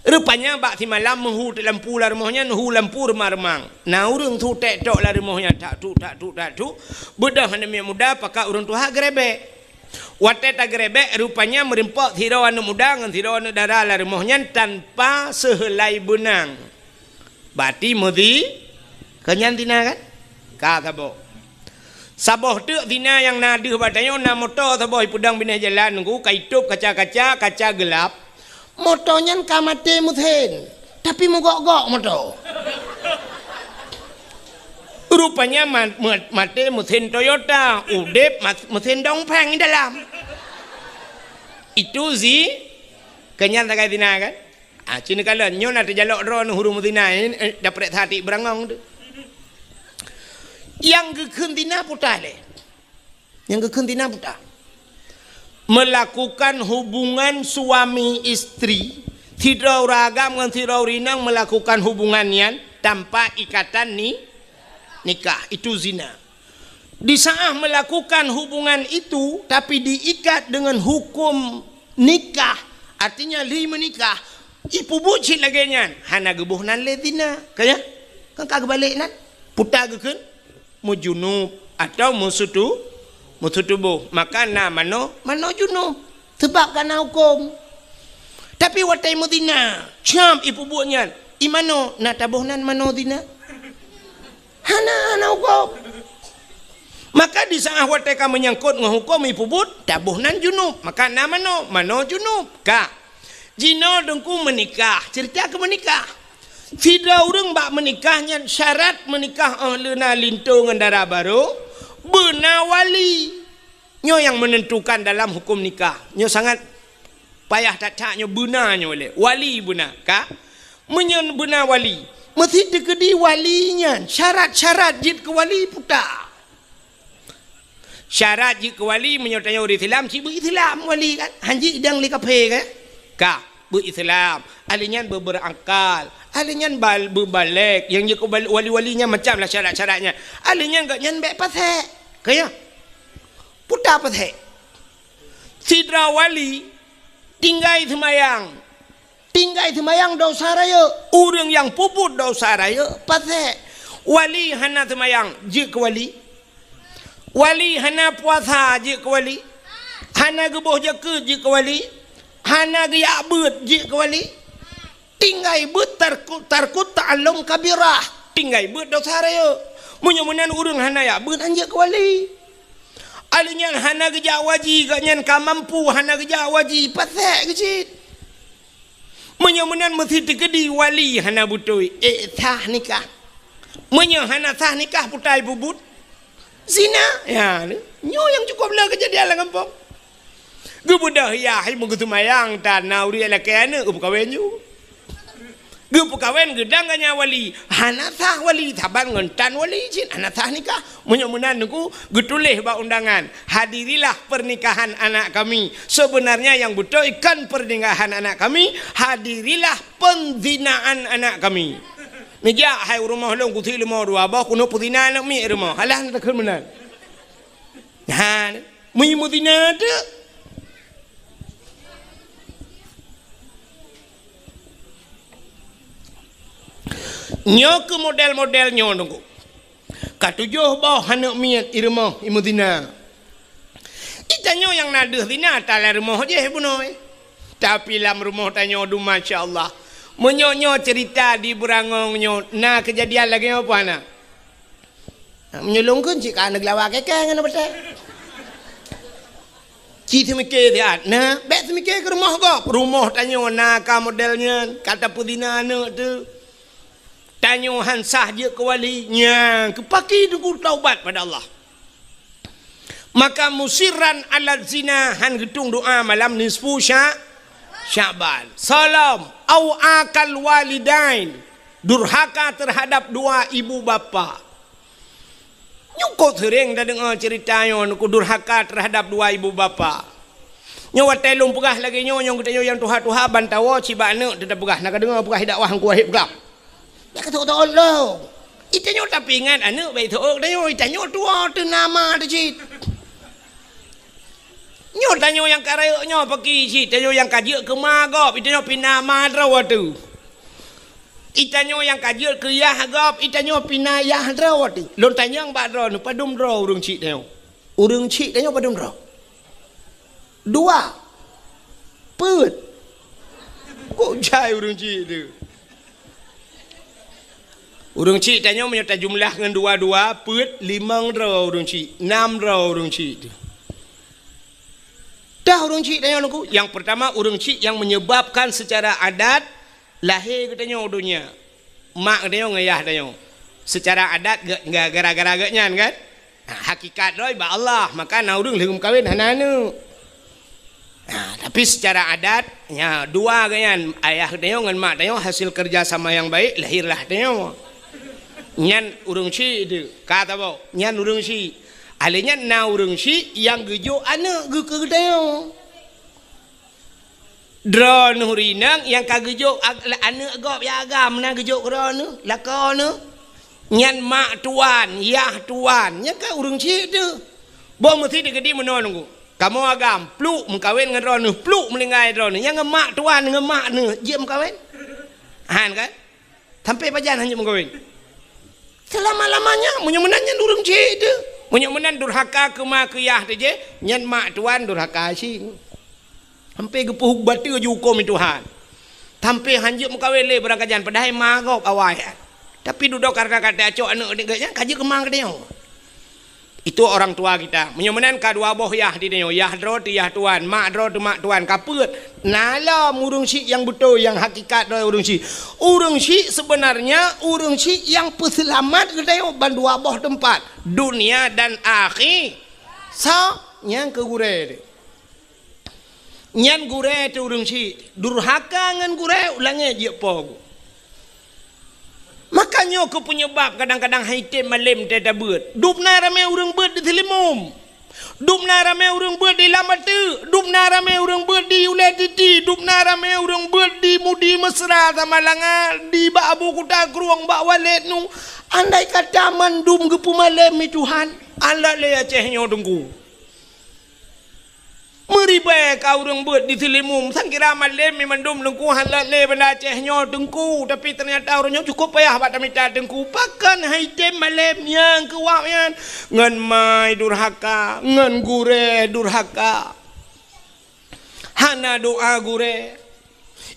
Rupanya bak simalam meuhu teuk lampu lam rumoh nyan, hu lampu reumang-reumang. Na ureuëng su tek tok lam rumoh nyan, tak tuk, tak tuk, tak tuk. Beudôh aneuk miet muda pakat ureuëng tuha geurebek. Watée tageurebek, rupanya meurimpok sidroe aneuk muda ngon sidroe aneuk dara lam rumoh nyan tanpa seuheulai beunang. Bati meuzi, keu nyan zina kan? Ka saboh. Saboh teuk zina nyang na deuh bak tanyoe na moto saboh ipeudong binéh jalan nunggu ka itôb kaca-kaca, kaca geulap. Moto nyan ka maté meusén, tapi meugok-gok moto. Rupanya ma, ma, maté meusén Toyota, udeb ma, meusén dongpeng di dalam. Itu zi, keu nyan sagai zina kan? Ah, cit neukalon, nyoe na teujalok droeneuh ureuëng meuzina, eh, eh, daprek satik Beurangong tu. Nyang geukheun zina puta lé. Nyang geukheun zina puta. Melakukan hubungan suami istri, sidroe ureuëng agam ngon sidroe ureuëng inong melakukan hubungan nyan tanpa ikatan ni, nikah, itu zina. Di saat melakukan hubungan itu, tapi diikat dengan hukum nikah, artinya lheueh meunikah, ipeubuet cit lagée nyan, hana geuboh nan lé zina. Ka nyan? Kan ka geubalek nan? Puta geukheun meujunub atau meusutu, meusutuboh. Maka na manoe, manoe junub. Sabab ka na huköm. Tapi watée meuzina, cam ipeubuet nyan, i manoe na taboh nan manoe zina? Hana, hana huköm. Maka di saat watée ka meunyangkot ngon huköm ipeubuet, taboh nan junub. Maka na manoe, manoe junub. Ka. Jinoe teungku meunikah, cerita keu meunikah. Sidroe ureuëng bak meunikah nyan syarat meunikah óh lheueh na linto ngon dara barô, beuna wali. Nyoe nyang menentukan dalam huköm nikah. Nyoe sangat payah that-that nyoe beuna nyoe lé. Wali beuna, ka? Meunyoe beuna wali, meusi teukeudi wali nyan syarat-syarat jeuet keu wali puta. Syarat jeuet keu wali meunyoe tanyoe ureuëng Islam, cit beu Islam wali kan? Hanjeuet idang lé kafé kan? Ka, beu Islam. Ahli nyan beu berakal. Ahli nyan bal, beu balek. Nyang jeuet keu bal, wali-wali nyan macam lah syarat-syaratnya. Ahli nyan gobnyan bék pasék. Ka ya? Puta pasék. Sidroe wali tinggai seumayang. Tinggai seumayang dosa rayeuk. Ureuëng nyang peubuet dosa rayeuk pasék. Wali hana seumayang, jeuet keu wali. Wali hana puasa, jeuet keu wali. Hana geuboh jakeuet, jeuet keu wali. Hana geujak beuet, jeuet keu wali. Tinggai beuet tarku, tarku ta'allum kabirah. Tinggai beuet dosa rayeuk. Meunyoe meunan ureuëng hana jak beuet, han jeuet keu wali. Ahli nyan hana geujak waji, gobnyan ka mampu hana geujak waji, pasék keuh cit. Meunyoe meunan meusi teukeudi wali hana beutôi, ék sah nikah. Meunyoe hana sah nikah, puta ipeubuet zina. Ya, nyoe nyang cukup le keujadian lam gampông. Geubeudôh yah, hai meugeuseumayang, tan na ureuëng lakée aneuëk geupeukawen ju. Geupeukawen geudang gobnyan wali, hana sah wali, saban ngon tan wali cit, hana sah nikah. Meunyoe meunan teungku, geutuléh bak undangan, "Hadirilah pernikahan anak kami." Sebenarnya nyang beutôi kon pernikahan anak kami, hadirilah penzinaan anak kami. Neujak hai u rumoh lôn kusi leumo dua boh, keuneuk peuzina aneuk miet rumoh. Alah na takheun meunan. Ha, meunyoe meuzina teuk. Nyoe keuh model-model nyoe teungku. Ka tujoh boh aneuk miet i rumoh i meuzina. Itanyoe nyang na deuh zina, ta lam rumoh jih bunoe. Tapi lam rumoh tanyoe dum, masya Allah. Meunyoe nyoe cerita di Beurangong nyoe, na keujadian lagée nyoe peue hana? Meunyoe lôn kheun cit ka neugeulawa kèe-kèe ngon batèe. Ci teumike siat, nah, bèk teumike keu rumoh gob. Rumoh tanyoe na ka model nyan, ka tapeuzina aneuk teuh. Tanyoe han sah jeuet keu wali, nyan keu paki teungku taubat pada Allah. Maka musirran ala zina, han geutueng doa malam nisfu Sya-, Sya'ban. Salom, au akal walidain, durhaka terhadap dua ibu bapa. Nyoe kok seuréng tadeungoe ceurita nyoe, keu durhaka terhadap dua ibu bapa. Nyoe watèe lôn peugah lagèe nyoe, nyoe geutanyoe nyang tuha-tuha ban tawoe cit bak aneuk teuh tapeugah, na kadeungoe peugah dakwah Teungku Wahid peugah. Nyan ka teuôt-teuôt lom. Itanyoe tapeuingat aneuk bèk teuôt tanyoe, itanyoe tuwoe teuh na ma teuh cit. Nyoe tanyoe nyang ka rayeuk nyoe paki cit, tanyoe nyang ka jeuet keu ma gob, itanyoe pih na ma droe teuh. Itanyoe nyang ka jeuet keu yah gob, itanyoe pih na yah droe teuh. Lôn tanyong bak droeneuh, padum droe ureueng chik tanyoe? Ureueng chik tanyoe padum droe? Dua. Peuet. Kok jai ureueng chik teuh? Ureueng chik tanyoe meunyoe tajumlah ngon dua-dua, peuet, limong droe ureueng chik, nam droe ureueng chik teuh. Dah ureueng chik tanyoe Teungku, nyang peurtama ureueng chik nyang menyebabkan secara adat lahé geutanyoe u donya. Mak geutanyoe ngon yah tanyoe. Secara adat ge-, ge-, gara-gara geuh nyan kan? Ha, hakikat droe bak Allah, maka na ureueng lheueh meukawen hana aneuk. Ha, tapi secara adat, nya dua geuh nyan, ayah tanyoe ngon mak tanyoe hasil kerja sama yang baik, lahirlah tanyoe. Nyan ureueng chik teuh, ka tabôh, nyan ureueng chik. Alèh nyan na ureueng chik nyang geujok aneuk geuh keu geutanyoe. Droeneuh rinang nyang ka geujok ag-, aneuk gob nyang agam na geujok keu droeneuh, lakoe neuh. Nyan mak tuan, yah tuan, nyan ka ureueng chik teuh. Boh meusti teukeudi meunoe Teungku. Kamoe agam, pluek meukawen ngon droeneuh, pluek meuninggai droeneuh. Nyan ngon mak tuan, ngon mak neuh, jeuet meukawen? Han kan? Sampai pajan hana meukawen? Selama-lamanya, meunyoe meunan nyan ureueng chik teuh. Meunyoe meunan durhaka keu ma keu yah teuh jih, nyan mak tuan durhaka cit. Sampai geupeuhuk bateue jihukôm lé Tuhan. Sampai han jeuet meukawen lé barangkajan, padahai ma gob awai. Tapi dudoe karena ka tacok aneuk geuh nyan, ka jeuet keu ma geutanyoe. Itu orang tua kita. Meunyoe meunan ka dua boh yah di tanyoe, yah droe teuh yah tuan, mak droe teuh mak tuan, ka peuet. Na lom ureueng chik nyang beutôi, nyang hakikat droe ureueng chik. Ureueng chik sebenarnya ureueng chik nyang peuseulamat geutanyoe ban dua boh teumpat, dunia dan akhi-, sa-, nyang keu gurèe teuh. Nyan gurèe teuh ureueng chik, durhaka ngon gurèe, u langèt jeuet po geuh. Maka nyoe keuh peunyeubab kadang-kadang han item malem teutabeuet. Dubna ramè ureueng beuet di Seulimeum. Dubna ramè ureueng beuet di Lam Ateuk. Dubna ramè ureueng beuet di Ulèe Titi. Dubna ramè ureueng beuet di Mudi Mesra Samalanga, di bak Abu Kuta Krueng, bak Waled nu. Andai kata mandum geupeumalem lé Tuhan, alat lé Aceh nyoe Teungku. Meuribèe ka ureueng beuet di Seulimeum, sangkira malem mandum Teungku han lé Banda Aceh nyoe Teungku, tapi teunyata ureueng nyoe cukôp payah bak tamita Teungku. Pakon han item malem nyang keu awak nyan? Ngon ma durhaka, ngon gurèe durhaka. Hana doa gurèe.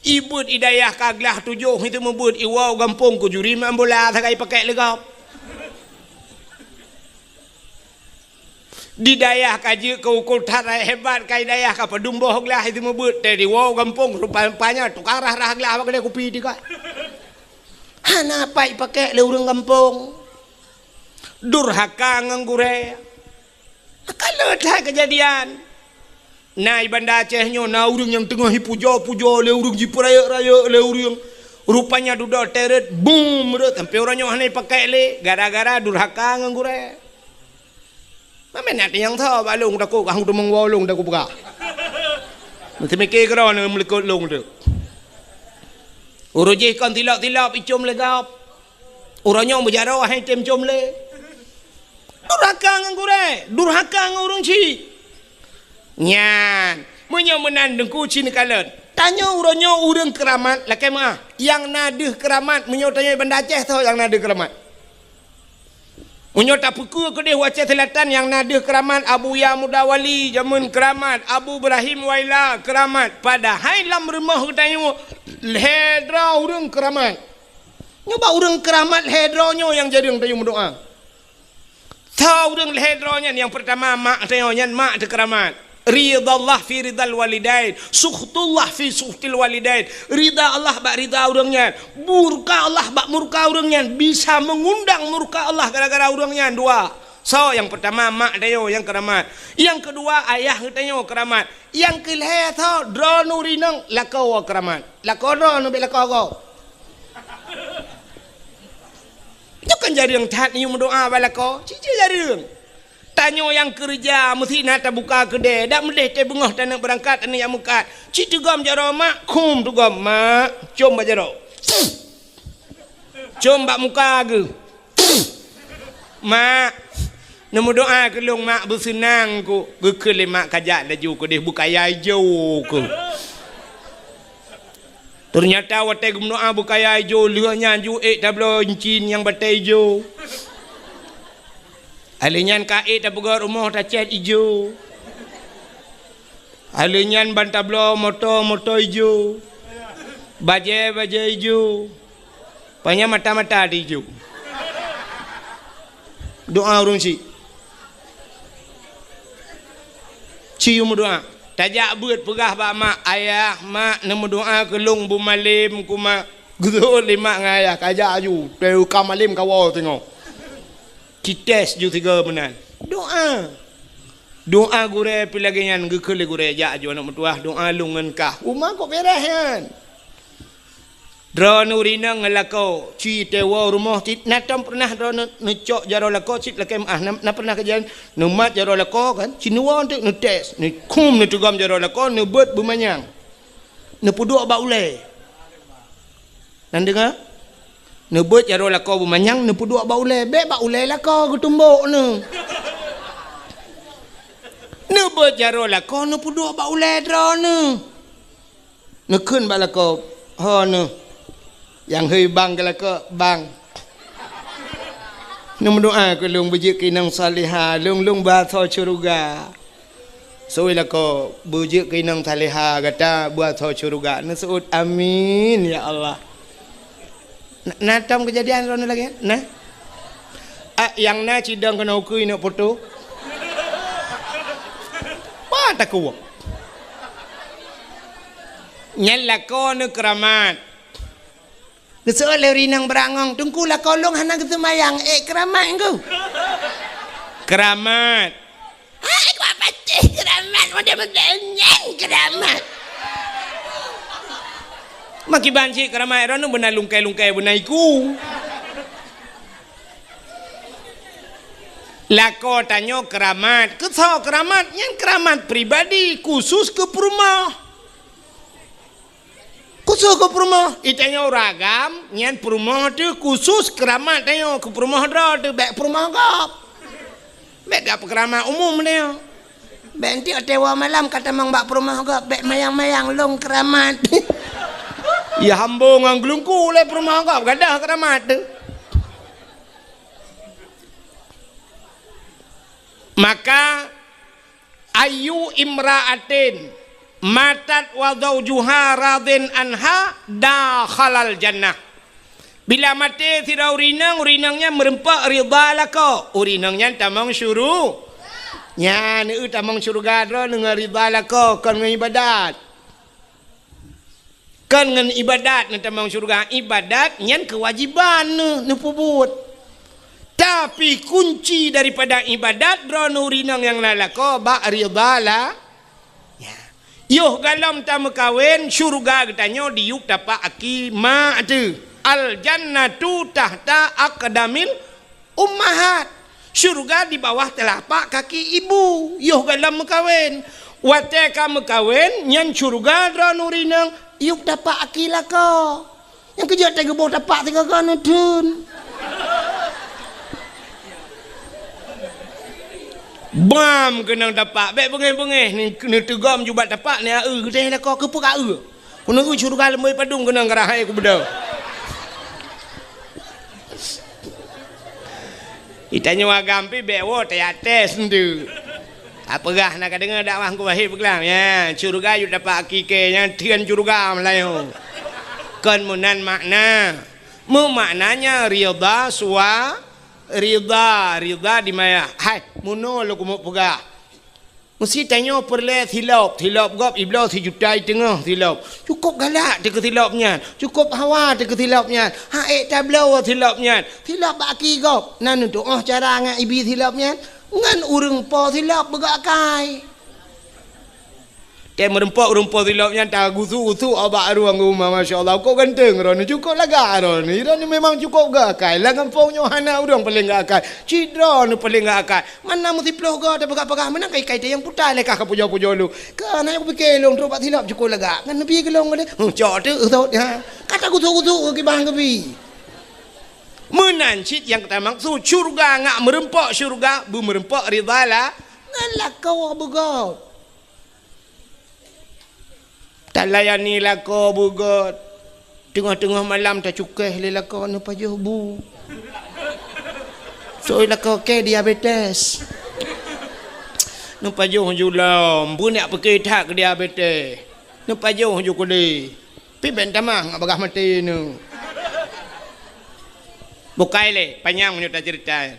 Ibeuet i dayah ka glah tujoh, itu meubeuet iwoe gampông keu juri main bola sagai pakèk lé gob. Di dayah ka jeuet keu ukul that hebat, ka i dayah ka padum boh glah itu meubeuet, teuh iwoe gampông rupa-rupanya tukang rhah-rhah glah bak keudè kupi teuka. Hana pat ipakèk lé ureueng gampông. Durhaka ngon gurèe. Ka le that keujadian. Na i Banda Aceh nyoe na ureueng nyang teungoh ipujoe-pujoe lé ureueng, jipeurayeuk-rayeuk lé ureueng. Rupanya dudoe teuh rhot, bum, rhot, sampoe uroe nyoe hana ipakèk lé gara-gara durhaka ngon gurèe. Mamèn na teunyang tho bak lôn, takot ka hana teumeung woe lôn, takot peugah. Meuteumike keudroe neuh meulikot lôn teuh. Uroe jih kon tilop-tilop icôm lé gob. Uroe nyoe meujaroe han item com lé. Durhaka ngon gurèe, durhaka ngon ureueng chik. Nyan, meunyoe meunan Teungku ci neukalon. Tanyoe uroe nyoe ureueng keuramat lakèe meu'ah. Nyang na deuh keuramat meunyoe tanyoe Banda Aceh soe nyang na deuh keuramat? Meunyoe tapeukeue keudeh u Aceh Selatan nyang na deuh keuramat, Abuya Muda Wali jameun keuramat, Abu Ibrahim Waila keuramat. Padahai lam rumoh geutanyoe lhèe droe ureueng keuramat. Nyoe bak ureueng keuramat lhèe droe nyoe nyang jareueng tanyoe meudoa. Tho ureuëng lhée droe nyan, nyang peurtama mak tanyoe nyan, mak teuh keuramat. Ridallah fi ridal walidain, sukhtullah fi sukhtil walidain. Rida Allah bak rida ureuëng nyan, murka Allah bak murka ureuëng nyan, bisa meungundang murka Allah gara-gara ureuëng nyan dua. Soe nyang peurtama mak tanyoe nyang keuramat. Nyang keudua ayah geutanyoe keuramat. Nyang keulhée tho droeneuh rinong lakoe keuramat. Lakoe droeneuh bék lakoe gob. Nyoe kan jareueng that neuyue meudoá bak lakoe, cit jeuet jareueng. Tanyoe nyang keureuja meusti na tabuka keudée, dak meudeh teubeungoh taneuk beurangkat, taneuk jak meukat. Cit teugom jaroe mak, khum teugom mak, com bak jaroe. Com bak muka geuh. Mak, neumeudoá keu lôn mak, beuseunang ku. Geukheun lé mak kajak laju keudeh beukaya ijo keuh. Teunyata watée geumeudoá beukaya ijo, lheueh nyan ju ék tabloe incin nyang batée ijo. Alheuh nyan ka ék tapeugöt rumoh tacét ijo. Alheuh nyan ban tabloe moto, moto ijo. Bajée, bajée ijo. Panyang mata-mata di ju. Doá ureuëng chik. Ci yue meudoá. Tajak beuet peugah bak mak, "Ayah, mak, neumeudoá keu lôn beumalem ku mak." Geuseuôt lé mak ngon ayah, kajak ju. Teuka malem kawoe singoh. Kites ju sigoe meunan. Doá. Doá gurée pih lagée nyan geukheun lé gurée, "Jak ju aneuëk meutuwah, doá lôn ngon kah." Uma kok beres nyan. Droeneuh rinong ngon lakoe, ci teuwoe rumoh cit, na tom peureunah droeneuh neucok jaroe lakoe cit lakée meuáh, na, na peureunah kejadian neumat jaroe lakoe kan, ci neuwoe teuk neutes, neukhum neuteugom jaroe lakoe, neubeuet beumanyang. Neupeuduek bak ulée. Na neudeungoe? Neubeuet jaroe lakoe beumanyang, neupeuduek bak ulée, bék bak ulée lakoe geutumbok neuh. Neubeuet jaroe lakoe, neupeuduek bak ulée droeneuh. Neukheun bak lakoe, "Ho neuh, nyang hei bang keu lakoe, bang. Neumeudoá keu lôn beujeuet keu inong salihah, lôn, lôn beuasoe syeuruga." Seuôt lakoe, "Beujeuet keu inong salihah gata beuasoe syeuruga." Neuseuôt, "Amin, ya Allah." Na, na tom keujadian droeneuh lagée nyan? Na? Ah, nyang na cidong keunoe ukeue neuk poto. Wah, takuwok. Nyan lakoe neuh keuramat. Geuseuôt lé ureuëng inong beurangong, "Teungku, lakoe lôn hana geuseumayang." Eh, keuramat ngku. Keuramat. Hai, kuat pacéh keuramat, model-model nyan keuramat. Makiban cit keuramat droeneuh beuna lungkai-lungkai beuna iku. Lakoe tanyoe keuramat. Keu soe keuramat? Nyan keuramat pribadi, khusus keu peurumoh. Khusus keu peurumoh, i tanyoe ureuëng agam, nyan peurumoh teuh khusus keuramat tanyoe, keu peurumoh droe teuh, bék peurumoh gob. Bék gak peukeuramat umum tanyoe. Bék enteuk watée woe malam ka tamong bak peurumoh gob, bék mayang-mayang lôn keuramat. Ya hambo ngon geulungku lé peurumoh gob, gadôh keuramat teuh. Maka, "Ayyu imra'atin matat wa zaujuha radin anha dakhalal jannah." Bila maté sidroe ureuëng inong, ureuëng inong nyan meureumpok ridha lakoe, ureuëng inong nyan tamong syuru-, nyan, eu, tamong syeuruga droeneuh ngon ridha lakoe, kon ngon iébadat. Kon ngon iébadat neutamong syeuruga. Iébadat nyan keuwajéban neuh, neupeubuet. Tapi kunci daripada iébadat droeneuh ureuëng inong nyang na lakoe bak ridha la-, ya. Yoh gohlom tameukawen, syeuruga geutanyoe diyueb tapak aki mak teuh. Al jannatu tahta aqdamil ummahat. Syeuruga di bawah teulapak kaki ibu, yoh gohlom meukawen. Watée ka meukawen, nyan syeuruga droeneuh ureuëng inong, yueb tapak aki lakoe. Nyang keujeuet teuh geuboh tapak sigoe-goe neutheun. Bam keunong tapak, bék beungéh-beungéh, ni, neuteugom ju bak tapak, ni, eu, geudeh lakoe, keupeue ka eu. Keuneuk syeuruga leumoi padum keunong keurah hai kubeudôh. Itanyoe agam pih bék woe teuyates nteuk. Apeugah na ka deungoe dakwah Teungku Wahé peugah, ya, syeuruga yue dapat hakiki nyan theun syeuruga meulayeue. Kon meunan makna. Meumaknanya ridha sua-, Ridha, ridha di maya. Hai, meunoe lôn keumeung peugah. Meusti tanyoe peureulée silop, silop gob ibloe sijuta i teungoh silop. Cukôp galak teuh keu silop nyan, cukôp hawa teuh keu silop nyan. Hak ék tabloe silop nyan. Silop bak aki gob. Na neutuoh cara ngon ibi silop nyan? Ngon ureuëng po silop beugok akai. Tée meurumpok-rumpok silop nyan tagusu-gusu bak ruang rumah, masya Allah, kok ganteng droeneuh, cukôp lagak droeneuh. Droeneuh memang cukôp gak akai. Lam gampông nyoe hana ureuëng paléng gak akai. Cit droeneuh paléng gak akai. Mana meusiplôh goe tapeugah-peugah, meunan kai-kai tayang putai lé kah ka pujoe-pujoe lôn. Ka na nyang kupike lôn trok bak silop cukôp lagak. Ngon neubi geulong lé. Huh, cok teuk sot, ha. Ka tagusu-gusu keu kibang keubi. Meunan cit nyang tamaksud syurga, ngak meurumpok syurga, beumeureumpok ridha lah ngon lakoe beugôt. Talayani lakoe beugôt. Teungoh-teungoh malam tacukéh lé lakoe neupajoh bu. Soe lakoe kée diabetes. Neupajoh ju lom, beunyak peuke that keu diabetes. Neupajoh ju kudée. Pih bèk tamah ngon bagah maté nyoe. Bukai lé, panyang meunyoe taceurita.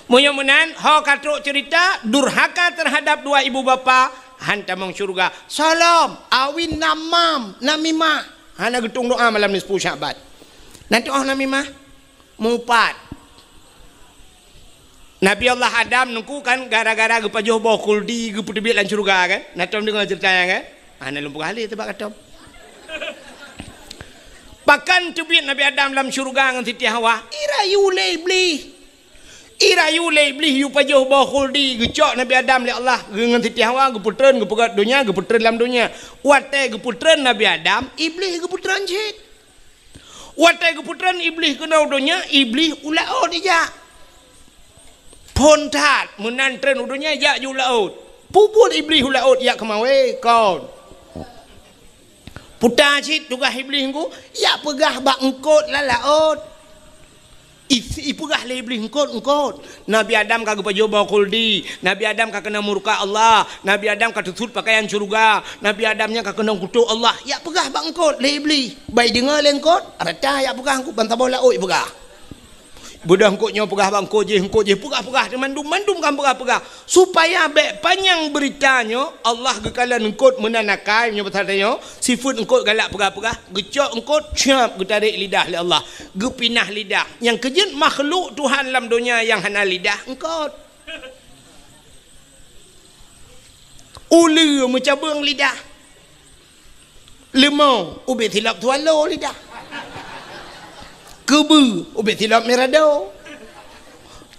Meunyoe meunan, ho ka trok ceurita durhaka teuhadab dua ibu bapa, han tamong syeuruga. Solom, awin namam, namimah. Hana geutung doa malam nisfu Sya'ban. Na tu'oh namimah? Mupat. Nabi Allah Adam nungku kan gara-gara geupajoh boh khuldi geupeuteubiet lam syeuruga kan? Na tom deungoe ceurita nyan kan? Ah, na lôn peugah lé teuh bak katom. Pakon teubiet Nabi Adam lam syeuruga ngon Siti Hawa? Irayu lé Iblih. Irayu lé Iblih yue pajoh boh khuldi geucok Nabi Adam lé Allah ngon Siti Hawa geupeutreun geupeugöt donya geupeutreun lam donya. Watée geupeutreun Nabi Adam, Iblih geupeutreun cit. Watée geupeutreun Iblih keunoe donya, Iblih u laôt ijak. Phon that meunan treun u donya ijak ju laôt. Peue buet Iblih u laôt ijak keumawe kon. Puta cit tugaih Iblih ngku, ijak peugah bak eungkôt lam laôt. I, ipeugah lé Iblih eungkôt-eungkôt. Nabi Adam ka geupajoh boh khuldi. Nabi Adam ka keunong murka Allah. Nabi Adam ka teusut pakaian syeuruga. Nabi Adam nyan ka keunong kutok Allah. Ijak peugah bak eungkôt lé Iblih. Bai deungoe lé eungkôt, rata ijak peugah eungkôt ban saboh laôt ipeugah. Beudôh eungkôt nyoe peugah bak eungkôt jéh, eungkôt jéh peugah-peugah, mandum-mandum kan peugah-peugah. Supaya bèk panyang beurita nyoe, Allah geukalon eungkôt meunan akai, meunyoe basa tanyoe, sifeuet eungkôt galak peugah-peugah, geucok eungkôt, cap, geutarek lidah lé Allah, geupinah lidah. Nyang keujeuet makhluk Tuhan lam donya nyang hana lidah, eungkôt. Uleue meucabeueng lidah. Leumo ubit silop swallow lidah. Keubeue ubit silop mirado.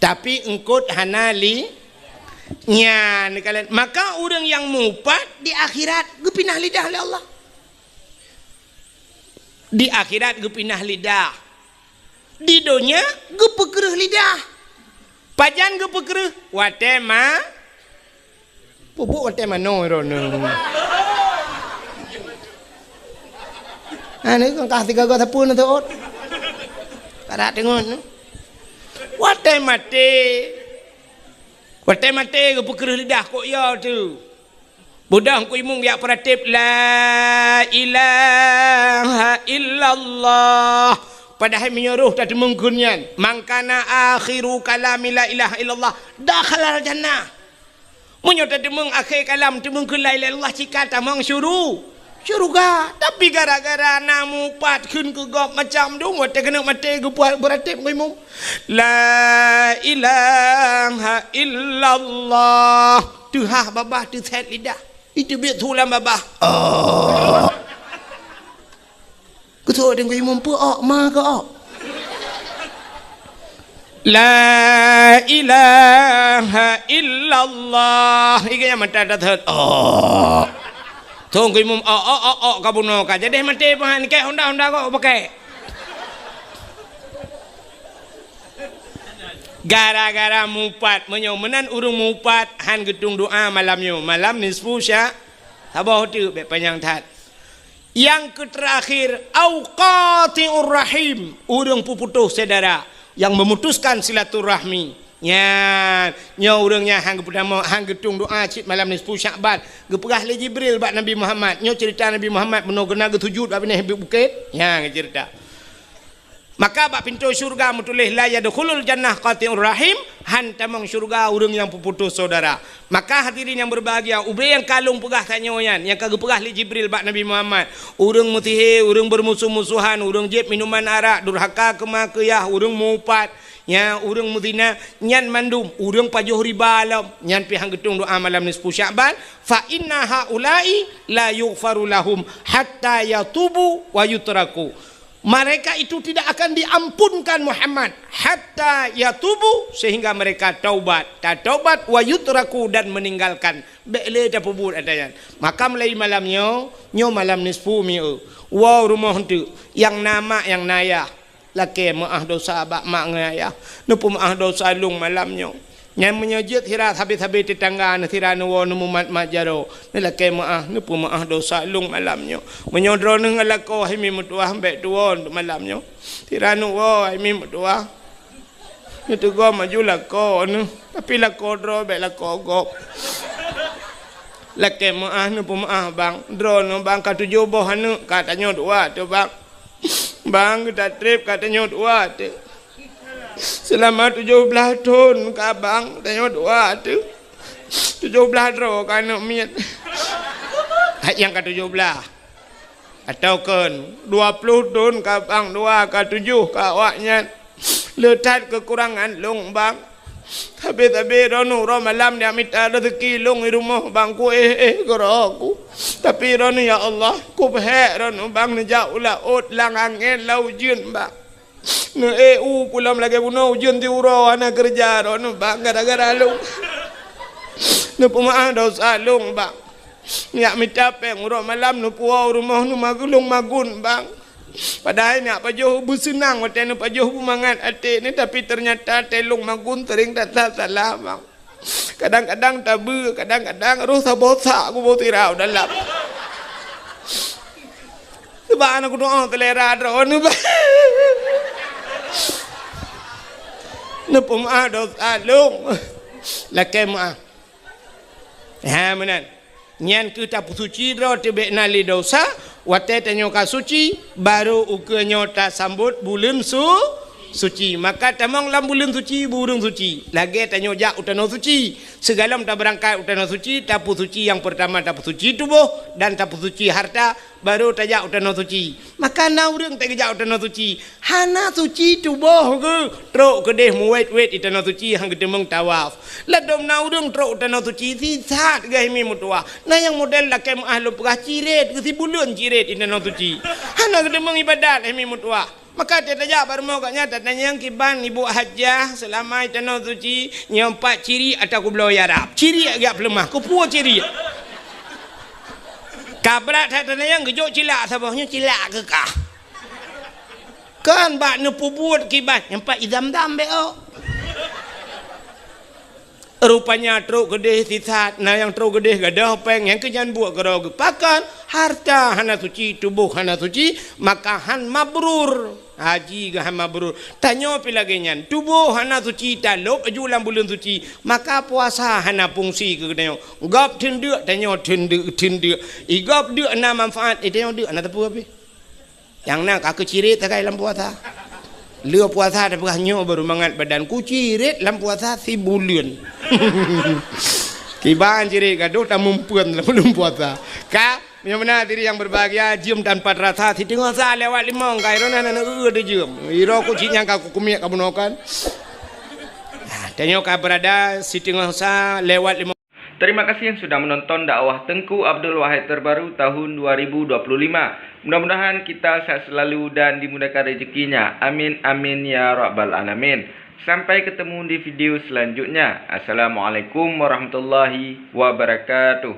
Tapi eungkôt hana li nyan kalon. Maka ureuëng nyang mupat di akhirat geupinah lidah lé Allah. Di akhirat geupinah lidah. Di donya geupeukreueh lidah. Pajan geupeukreueh? Watée ma-, peubuet watée manoe droeneuh. Ha, ni kan kah tiga gata pun tu. Kada dengon. Watée maté. Watée maté geupeukreueh lidah kok ya tu. Beudôh Teungku Imum jak peurateb, "La ilaha illallah." Padahai meunyoe roh tateumeung kheun nyan, "Man kana akhiru kalami la ilaha illallah, dakhalal jannah." Meunyoe tateumeung akhé kalam teumeung kheun la ilaha illallah, cit ka tamong syuru-, syeuruga. Tapi gara-gara na mupat kheun keu gob macam dum, watée keuneuk maté geupeue peurateb Teungku Imum, "La ilaha illallah." Teuhah babah teusét lidah. Iteubiet su lam babah. Oh. Keusoe Teungku Imum peue ok ma keu ok. La ilaha illallah. Iga nyang mata that that. Oh. Teungku Imum ok ok ok ok ka bunoe ka. Jadi maté pahan kek honda-honda kok pakai. Gara-gara mupat, meunyoe meunan ureuëng mupat han geutung doa malam nyoe, malam nisfu sya-, saboh teuk bèk panyang that. Nyang keuteurakhier, au qati'ur rahim, ureuëng peuputôh syedara, nyang memutuskan silaturahmi. Nyan, nyoe ureuëng nyan han geupeudamong, han geutung doa cit malam nisfu Sya'ban. Geupeugah lé Jibril bak Nabi Muhammad, nyoe ceurita Nabi Muhammad bunoe geuneuk geusujut bak binéh bukét. Nyan geuceurita. Maka bak pintoe syeuruga meutuléh, "La yadkhulul jannah qati'ur rahim," han tamong syeuruga ureuëng nyang peuputôh syedara. Maka hadirin nyang berbahagia, ubé nyang ka lôn peugah tanyoe nyan, nyang ka geupeugah lé Jibril bak Nabi Muhammad, ureuëng meusihé, ureuëng beurmusoh-musohan, ureuëng jieb minuman arak, durhaka keu ma keu yah, ureuëng meuupat, nya ureuëng meuzina, nyan mandum, ureuëng pajoh riba lom, nyan pih han geutueng doa malam nisfu Sya'ban, "Fa inna haula'i la yughfaru lahum hatta yatubu wa yutraku." Mereka itu tidak akan diampunkan Muhammad hatta yatubu, sehingga mereka taubat, tataubat, wa yutraku, dan meninggalkan. Bék lé tapeubuet ata nyan. Maka mulai malam nyoe, nyoe malam nisfu mi'u. Woe rumoh eunteuk, nyang na mak nyang na yah. Lakée meuáh dosa bak mak ngon ayah. Neupeumeuáh dosa lôn malam nyoe. Nyan meunyoe jeuet sira sabe-sabe teutangga neuh sira neuwoe neumumat-mat jaroe, neulakée meuáh, neupeumeuáh dosa lôn malam nyoe. Meunyoe droeneuh ngon lakoe hai mi meutuwah bék tuwoe malam nyoe, sira neuwoe hai mi meutuwah. Neuteugom aju lakoe neuh, tapi lakoe droe bék lakoe gob. Lakée meuáh neupeumeuáh bang, droeneuh bang ka tujoh boh aneuëk ka tanyoe dua teuh bang. Bang, geuta treb ka tanyoe dua teuh. Seulama tujoh blaih thon ka bang tanyoe dua teuh. Tujoh blaih droe ka aneuëk miet. Hai nyang ka tujoh blaih. Atawa kon dua ploh thon ka bang dua ka tujoh ka awaknyan. Le that keukurangan lôn bang. Sabe-sabe droeneuh uroe malam jak mita rezeki lôn i rumoh bang, ku éh-éh keudroe ku. Tapi droeneuh ya Allah, ku peuhék droeneuh bang neujak u laôt lam angén lam ujeuen bang. Neuék u pulam lagée bunoe ujeuen siuroe hana keureuja droeneuh bang gara-gara lôn. Neupeumeuáh dosa lôn bang. Jak mita péng uroe malam neupuwoe u rumoh neumageulong magun bang. Padahai neujak pajoh beuseunang watée neupajoh beumangat até nyoe, tapi teunyata até lôn magun seuring that-that salah bang. Kadang-kadang tabeue, kadang-kadang roh saboh sak kuboh sira u dalam. Sabab hana kudoa seulera droeneuh bang. Neupeumeuáh dosa lôn. Lakée meuáh. Ha meunan. Nyan keuh tapeusuci droe teuh bék na lé dosa, watée tanyoe ka suci, barô ukeue nyoe tasambot buleuen su-, suci. Maka tamong lam buleuen suci, beu ureuëng suci. Lagée tanyoe jak u tanoh suci. Sigohlom tabeurangkat u tanoh suci, tapeusuci nyang peurtama tapeusuci tuboh dan tapeusuci harta, barô tajak u tanoh suci. Maka na ureuëng teuk geujak u tanoh suci, hana suci tuboh geuh, trok keudeh meuwét-wét i tanoh suci han geuteumeung tawaf. Ladôm na ureuëng trok u tanoh suci sisat geuh hai mi meutuwah. Na nyang model lakée meuáh lôn peugah cirét geuh sibuleuen cirét i tanoh suci. Hana geuteumeung iébadat hai mi meutuwah. Maka tajak bak rumoh gobnyan tatanyong kiban ibu hajah seulama i tanoh suci nyoe pat cirét atawa kubloe Arab. Cirét jak peuleumah, keupeue cirét? Ka brat that tatanyong geujok cilak saboh nyoe cilak keu kah. Kan bak neupeubuet kiban nyang pat i zam-zam bék ôk. Rupanya trok keudeh sisat, na nyang trok keudeh gadôh péng nyang keu nyan buet keudroe geuh. Pakon? Harta hana suci, tuboh hana suci, maka han mabrur. Haji geuh han mabrur. Tanyoe pih lagée nyan, tuboh hana suci, talôb aju lam buleuen suci, maka puasa hana fungsi keu tanyoe. Gob theun deuk, tanyoe theun deuk, theun deuk. I gob deuk na manfaat, i tanyoe deuk hana teupeu pih. Nyang na ka keucirét sagai lam puasa. Lheueh puasa tapeugah nyoe barô mangat badan, kucirét lam puasa sibuleuen. Kiban cirét gadôh tamumpeuen lam buleuen puasa. Ka, meunyoe meunan hadirin nyang berbahagia, jeuem tanpa terasa, siteungoh sa lewat limong, ka droeneuh na, na, na, na, jeuem. Iro kucing nyang ka kukumiek ka bunoe kan. Nah, tanyoe ka berada siteungoh sa lewat limong. Terima kasih yang sudah menonton dakwah Tengku Abdul Wahid terbaru tahun dua ribu dua puluh lima. Mudah-mudahan kita sehat selalu dan dimudahkan rezekinya. Amin, amin, ya rabbal alamin. Sampai ketemu di video selanjutnya. Assalamualaikum warahmatullahi wabarakatuh.